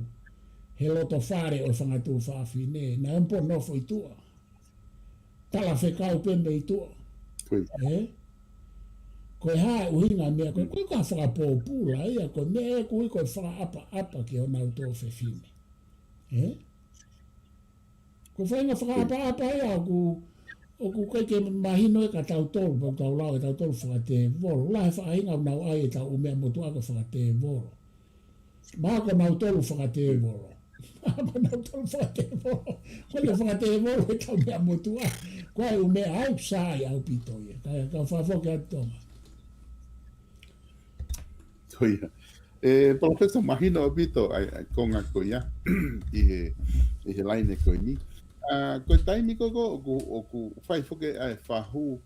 he loto fale ʻo e fanga tuofāfine, naʻe ʻomi pē ʻo nofo ʻi tuʻa. Talafekau pē mei tuʻa. Ko ia. Ē? Ko e hā e ʻuhinga meʻa, ko e, ko e ka fakapōpula ia, ko e meʻa ē ʻoku ui ko e fakaʻapaʻapa ki honau tuofefine. Ē? Ko e faʻahinga fakaʻapaʻapa ia ʻoku, ʻoku ʻikai ke mahino ʻe tautolu, pea ʻoku tau lau ʻe tautolu fakatēvolo. Lahi e faʻahinga ʻoku nau ʻai ʻetau ʻū meʻa motuʻa ko e fakatēvolo. Mahalo ko nautolu fakatēvolo. Mahalo ko nautolu fakatēvolo. Ko e fakatēvolo ʻetau meʻa motuʻa. Ko e ʻū meʻa ʻoku sai ʻaupito ia. Ka, ka fakafoki atu Tonga. Ko ia. ʻE, Palōfesa, mahino ʻaupito ʻa e, ʻa e konga ko ia ʻi he, ʻi he laine ko eni. ʻA, ko e taimi ko ē ʻoku, ʻoku fai foki ʻa e fahu,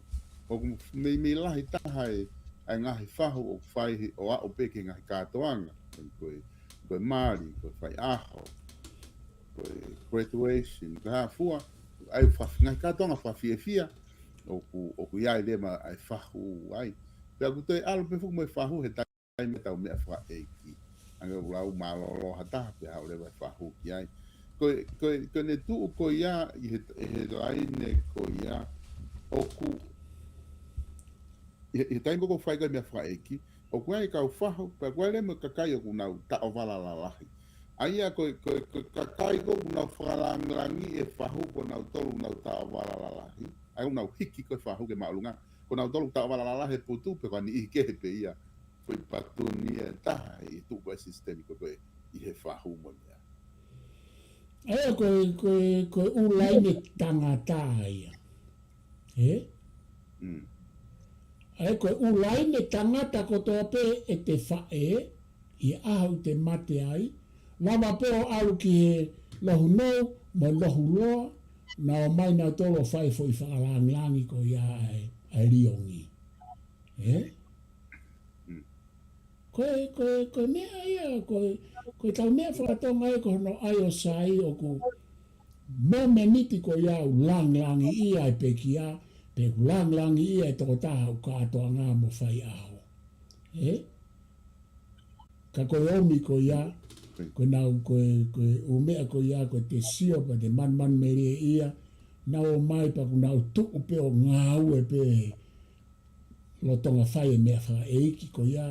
ʻoku meimei lahi taha e, ʻa e ngaahi fahu ʻoku fai ʻo aʻu pē ki he ngaahi kātoanga. Ko e, ko e mali, ko e faiʻaho, ko e graduation, ko e hā fua, ʻa e fakafi-, ngaahi kātoanga fakafiefia, ʻoku, ʻoku ʻi ai leva ʻa e fahu ai. Pea ʻoku toe ʻalu pē foki mo e fahu he taimi ʻetau meʻa fakaʻeiki. Hangē ʻoku lau mālōlō ha taha pea haʻu leva e fahu ki ai. Ko e, ko e, ko ʻene tuʻu ko ia, ʻi he, ʻi he laine ko ia, ʻoku, ʻi he, ʻi he taimi ko ē ʻoku fai ko ē meʻa fakaʻeiki, ʻoku ʻi ai e kau fahu, pea ʻoku ʻi ai leva mo e kakai ʻoku nau taʻovala lalahi. ʻA ia ko e, ko e, ko e kakai ko ē ʻoku nau fakalāngilangiʻi e fahu ko nautolu ʻoku nau taʻovala lalahi. ʻA ia ʻoku nau hiki ko ē fahu ki māʻolunga. Ko nautolu ʻoku taʻovala lalahi he putu pe ko ha niʻihi kehe pē ia. Foʻi patuni ʻe taha ʻi he tuʻu ko ē sisitemi ko ē ʻi he fahu mo e meʻa. ʻA ia ko e, ko e, ko e ʻū laine tangata ia. Ē? Mm. ʻA ia ko e ʻū laine tangata kotoa pē ʻete faʻē, ʻi he ʻaho ʻoku te mate ai, lava pē ʻo ʻalu ki he lohu nou, mo e lohu loa, nau ō mai nautolu ʻo fai foʻi fakalāngilangi ko ia ʻa e, ʻa e liongi. Ē? Mm. Ko e, ko e, ko e meʻa ia, ko e, ko e tau meʻa fakatonga ia ko hono ʻai ʻo sai ʻoku momeniti ko ia ʻoku lāngilangiʻia e pekia, pe ʻoku lāngilangiʻia e tokotaha ʻoku kātoanga mo faiʻaho. Ē? Ka ko e ʻomi ko ia, ko e nau, ko e, ko e ʻū meʻa ko ia, ko e te sio, pea te manumanumelieʻia, nau ō mai pea ʻoku nau tuʻu pē ʻo ngāue pē lolotonga fai e meʻa fakaʻeiki ko ia,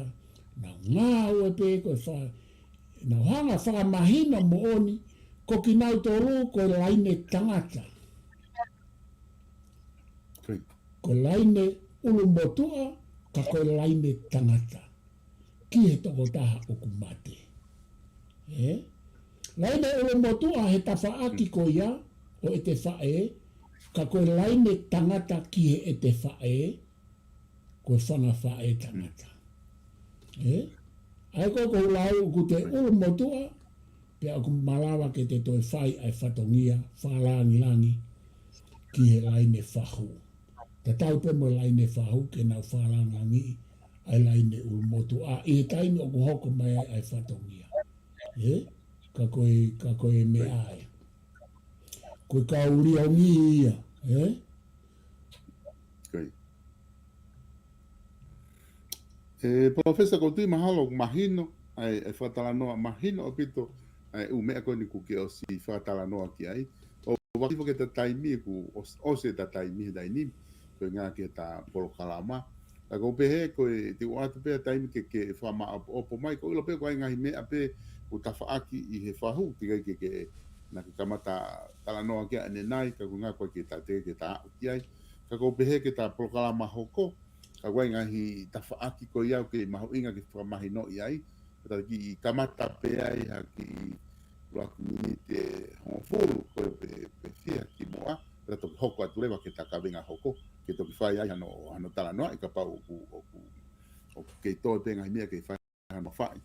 nau ngāue pē ko e fa-, nau hanga fakamahino moʻoni, ko kinautolu ko e laine tangata. Ko e laine ʻulumotuʻa, ka ko e laine tangata. Ki he tokotaha ʻoku mate. Ē? Laine ʻulumotuʻa he tafaʻaki ko ia, ʻo ʻete faʻē, ka ko e laine tangata ki he ʻete faʻē, ko e fanga faʻē tangata. Ē? ʻA ia ko e ʻoku ou lau ʻoku te ʻulumotuʻa, pea ʻoku malava ke te toe fai ʻa e fatongia, fakalāngilangi, ki he laine fahu. Tatau pē mo e laine fahu ke nau fakalāngilangiʻi ʻa e laine ʻulumotuʻa, ʻi he taimi ʻoku hoko mai ai ʻa e fatongia. Ē? Ka ko e, ka ko e meʻa ia. Ko e kau liongi ia, ē? Ko ia. ʻE, Palōfesa, ʻoku ou tui mahalo, mahino, ʻa e, ʻa e fakatalanoa, mahino ʻaupito, ʻa e ʻū meʻa ko eni kuo ke ʻosi fakatalanoa ki ai. ʻO vakiva ke ta taimi, kuo ʻos-, ʻosi ʻeta taimi he taimi ni, ko e ngā ke ta polokalama. Ka ʻoku ou pehē ko e te u ʻoatu pē ha taimi ke, ke fakamāʻopoʻopo mai, ʻoku ou ʻilo pē ko e ngaahi meʻa pē, ʻoku tafaʻaki ʻi he fahu, teʻeki ai ke, ke, naʻa ke kamata talanoa ki ai ʻanenai, ka ko e ngā ko ē ke ta, teʻeki ai ke ta aʻu ki ai. Ka ʻoku ou pehē ke ta polokalama hoko, ka ko e ngaahi tafaʻaki ko ia ʻoku kei mahuʻinga ke fakamahinoʻi ai, ka ta kiʻi kamata pē ai ha kiʻi ʻuluaki miniti ʻe hongofulu ko ē pe, pe fiha ki muʻa, pea toki hoko atu leva ke ta kavenga hoko, ke toki fai ai hano, hano talanoaʻi kapau ʻoku, ʻoku, ʻoku kei toe pē ngaahi meʻa kei fai hano faʻi.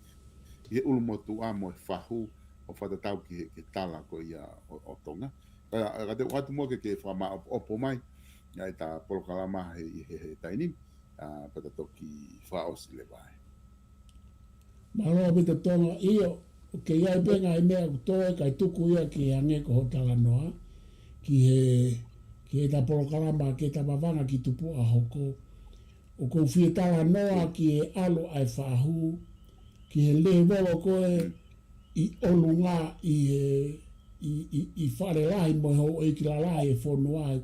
ʻI he ʻulumotuʻa mo e fahu ʻo fakatatau ki he, ki he tala ko ia ʻo, ʻo Tonga. Ka, ka te u ʻoatu muʻa ke, ke fakamāʻopoʻopo mai, ʻa ʻeta polokalama he, he, he taimi ni, ʻa, pea ta toki fakaʻosi leva ai. Mālō ʻaupito Tonga, ʻio, ʻoku kei ʻi ai pē ngaahi meʻa ʻoku toe, kae tuku ia ke hangē ko hoʻo talanoa, ki he, ki heʻeta polokalama, ki heʻeta vavanga ki tupuʻa hoko. ʻOku ou fie talanoa ki he ʻalu ʻa e fahu, ki he lēvolo ko ē, ʻi ʻolunga ʻi he, ʻi, ʻi, ʻi Fale Lahi mo e houʻeiki lalahi e fonua, he,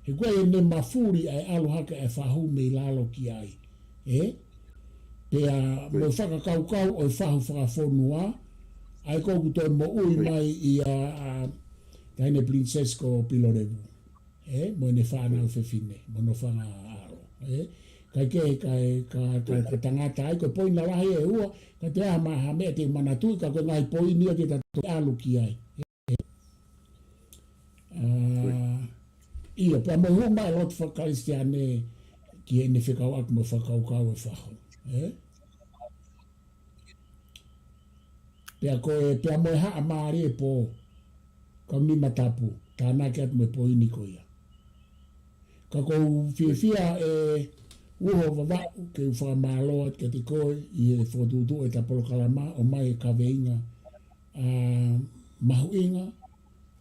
he ko e ʻene mafuli ʻa e ʻalu hake ʻa e fahu mei lalo ki ai. Ē? Pea mo e fakakaukau ʻo e fahu fakafonua, ʻa ia ko ē ʻoku toe moʻui mai ʻia, ʻa, Taʻahine Pilinisesi ko Pilolevu. Ē, mo ʻene fānau fefine, mo hono fanga ʻalo. Ē, kae kehe, kae, ka, ka, ka tangata ai, ko e poini lalahi ʻe ua, ka te aha ma, ha meʻa te u manatuʻi, ka ko e ngaahi poini ia ke ta toe ʻalu ki ai. Ē, ʻa, ʻio, pea mo e hū mai e lotu fakakalisitiane ki heʻene fekauʻaki mo e fakakaukau e fahu. Ē? Pea ko e, pea mo e haʻamālie e pō, kaunima tapu, tānaki atu mo e poini ko ia. Ka ʻoku ou fiefia ʻe Uho Vavaʻu ke u fakamālō atu kiate koe ʻi he fokotuʻutuʻu ʻeta polokalama ʻo ʻomai e kaveinga ʻa, mahuʻinga,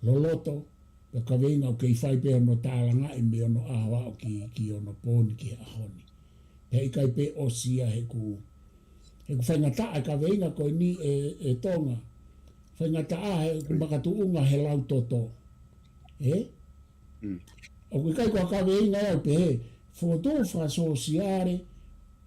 loloto, pea kaveinga ʻoku kei fai pē hono tālangaʻi mei onoʻaho ʻo aʻu ki, ki onopooni ki he ʻaho ni. Pea ʻikai pē ʻosi ia he ʻoku, he ʻoku faingataʻa e kaveinga ko eni ʻe, ʻe Tonga. Faingataʻa he ʻoku makatuʻunga he lau toto. Ē? ʻOku ʻikai ko ha kaveinga ia ʻoku pehē, fokotuʻu fakasōsiale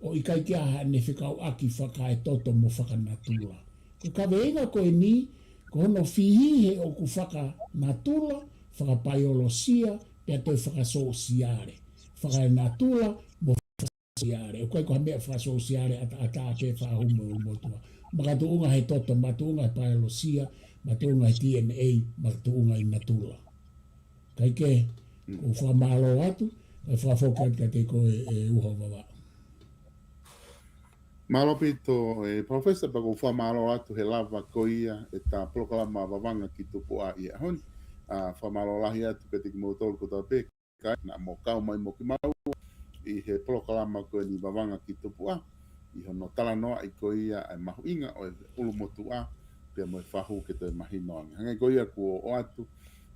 ʻo ʻikai ke ʻi ai haʻane fekauʻaki fakaetoto mo fakanatula. Ko e kaveinga ko eni, ko hono fihi he ʻoku fakanatula, fakapaiolosia, pea toe fakasōsiale. Fakaenatula mo fakasōsiale. ʻOku ʻikai ko ha meʻa fakasōsiale ʻataʻatā pē fahu mo e ʻulumotuʻa. Makatuʻunga he toto, makatuʻunga he paiolosia, makatuʻunga he D N A, makatuʻunga ʻi natula. Kae kehe, ʻoku ou fakamālō atu, kae fakafoki atu kiate koe ʻe Uho Vavaʻu. Mālō ʻaupito, ʻe Palōfesa, pea ʻoku ou fakamālō atu he lava ko ia ʻeta polokalama Vavanga ki Tupuʻa ʻi he ʻaho ni. ʻA, fakamālō lahi atu kiate kimoutolu kotoa pē, kae naʻa mou kau mai mo kimaua ʻi he polokalama ko eni Vavanga ki Tupuʻa, ʻi hono talanoaʻi ko ia ʻa e mahuʻinga ʻo e ʻulumotuʻa, pea mo e fahu ke toe mahino ange. Hangē ko ia kuo ʻoatu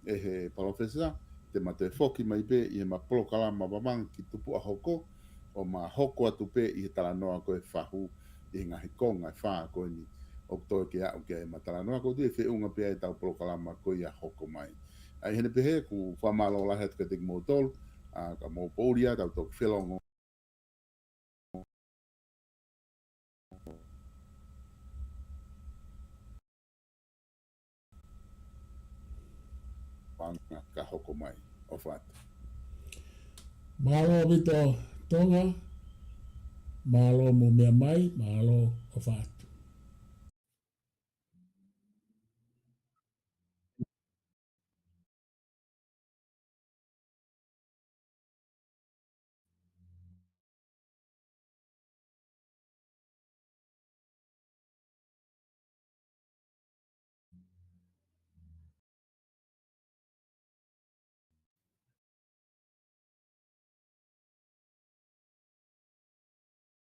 ʻe he Palōfesa, te ma toe foki mai pē ʻi heʻema polokalama Vavanga ki Tupuʻa hoko, ʻo ma hoko atu pē ʻi he talanoa ko e fahu ʻi he ngaahi konga ʻe fā ko eni ʻoku toe ke aʻu ki ai ʻema talanoa, ʻoku ou tui ʻe feʻunga pē ʻetau polokalama ko ia hoko mai. ʻA ia ʻi heʻene pehē, ʻoku ou fakamālō lahi atu kiate kimoutolu, ʻa, ka mou poʻuli ā, tau toki felongo Vavanga ka hoko mai. ʻOfa atu. Mālō ʻaupito Tonga, mālō hoʻomou meʻa mai, mālō, ʻofa atu.